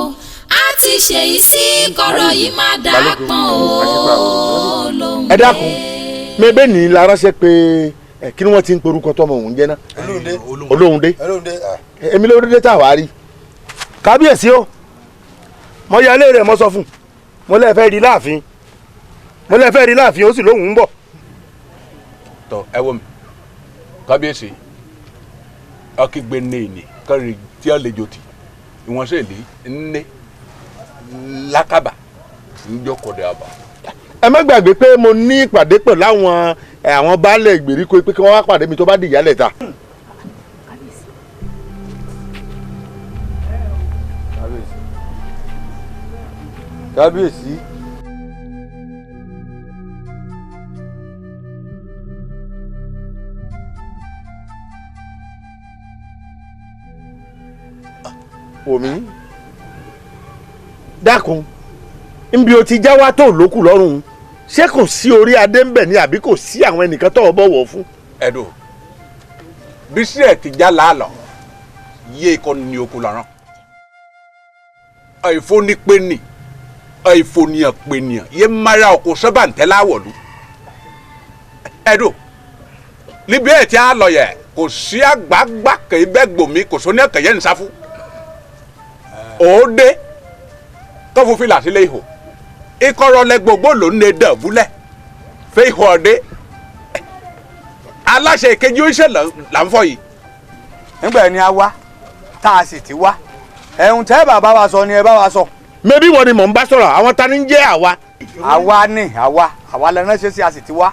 a ti ṣèyí sí kọ̀rọ̀ yìí má dà pọ̀n o lóhùn. Ẹ dákun, mẹbẹ ní la ránṣẹ́ pé ẹ kí ni wọ́n ti ń porúkọ tọmọ òun jẹ́ náà. Olóhùndé. Èmi ló dé tá a wá rí. Kábíyèsí o, mo ya ilé rẹ̀, mo sọ fún mo lẹ́ẹ̀ fẹ́ rí láàfin, mo lẹ́ẹ̀ fẹ́ rí láàfin, ó sì lóhùn ń bọ̀. Tọ ẹ wo mi, kábíyèsí, ọkìgbé ní ìní kọrin tí ó lè jò tì ìwọ̀n sì lè ní lákàbà níjókòó ọba. Ẹ má gbàgbé pé mo ní ìpàdé pẹ̀lú àwọn baálẹ̀ ìgbèríko pé kí wọ́n wá pàdé mi tó bá di ìyálẹ̀ ta. Kábíyèsí. Wòmí, dákun, nbi o ti já wá tó lókù lọ́rùn, ṣé kò sí orí adé ń bẹ̀ ni àbí kò sí àwọn ẹnìkan tó bọ̀wọ̀ fún? Ẹ̀dùn bísí ẹ̀ ti já láàlọ́ yé ikọ́ ni oko lọ́rùn àìfónípénì àìfóníyànpénìyàn yé mara ọkọ sábà ń tẹ́lá wọ̀lú. Ẹ̀dùn níbi ẹ̀ tí a lọ yẹ kò sí àgbààgbà kẹ́ bẹ́ẹ̀ gbòmí kò sóní ẹ̀kẹ́yẹ́ ń sáfù òde kọ́fù fìlà sílé ihò ìkọ̀rọ̀ lẹ gbogbo ló ń lè dàbúlẹ̀ fẹ́ ihò ọ̀dẹ aláṣẹ ìkejì oníṣẹ́ là ń fọ yìí. Nígbà yẹn ni a wá tá a sì ti wá ẹ̀hún tẹ́ bàbá wa sọ ni ẹ bá wa sọ. Mẹbí wọ́n ni mò ń bá sọ̀rọ̀, àwọn ta ni ń jẹ́ àwa. Àwa ni àwa, àwa lẹ ránṣẹ́ sí, a sì ti wá.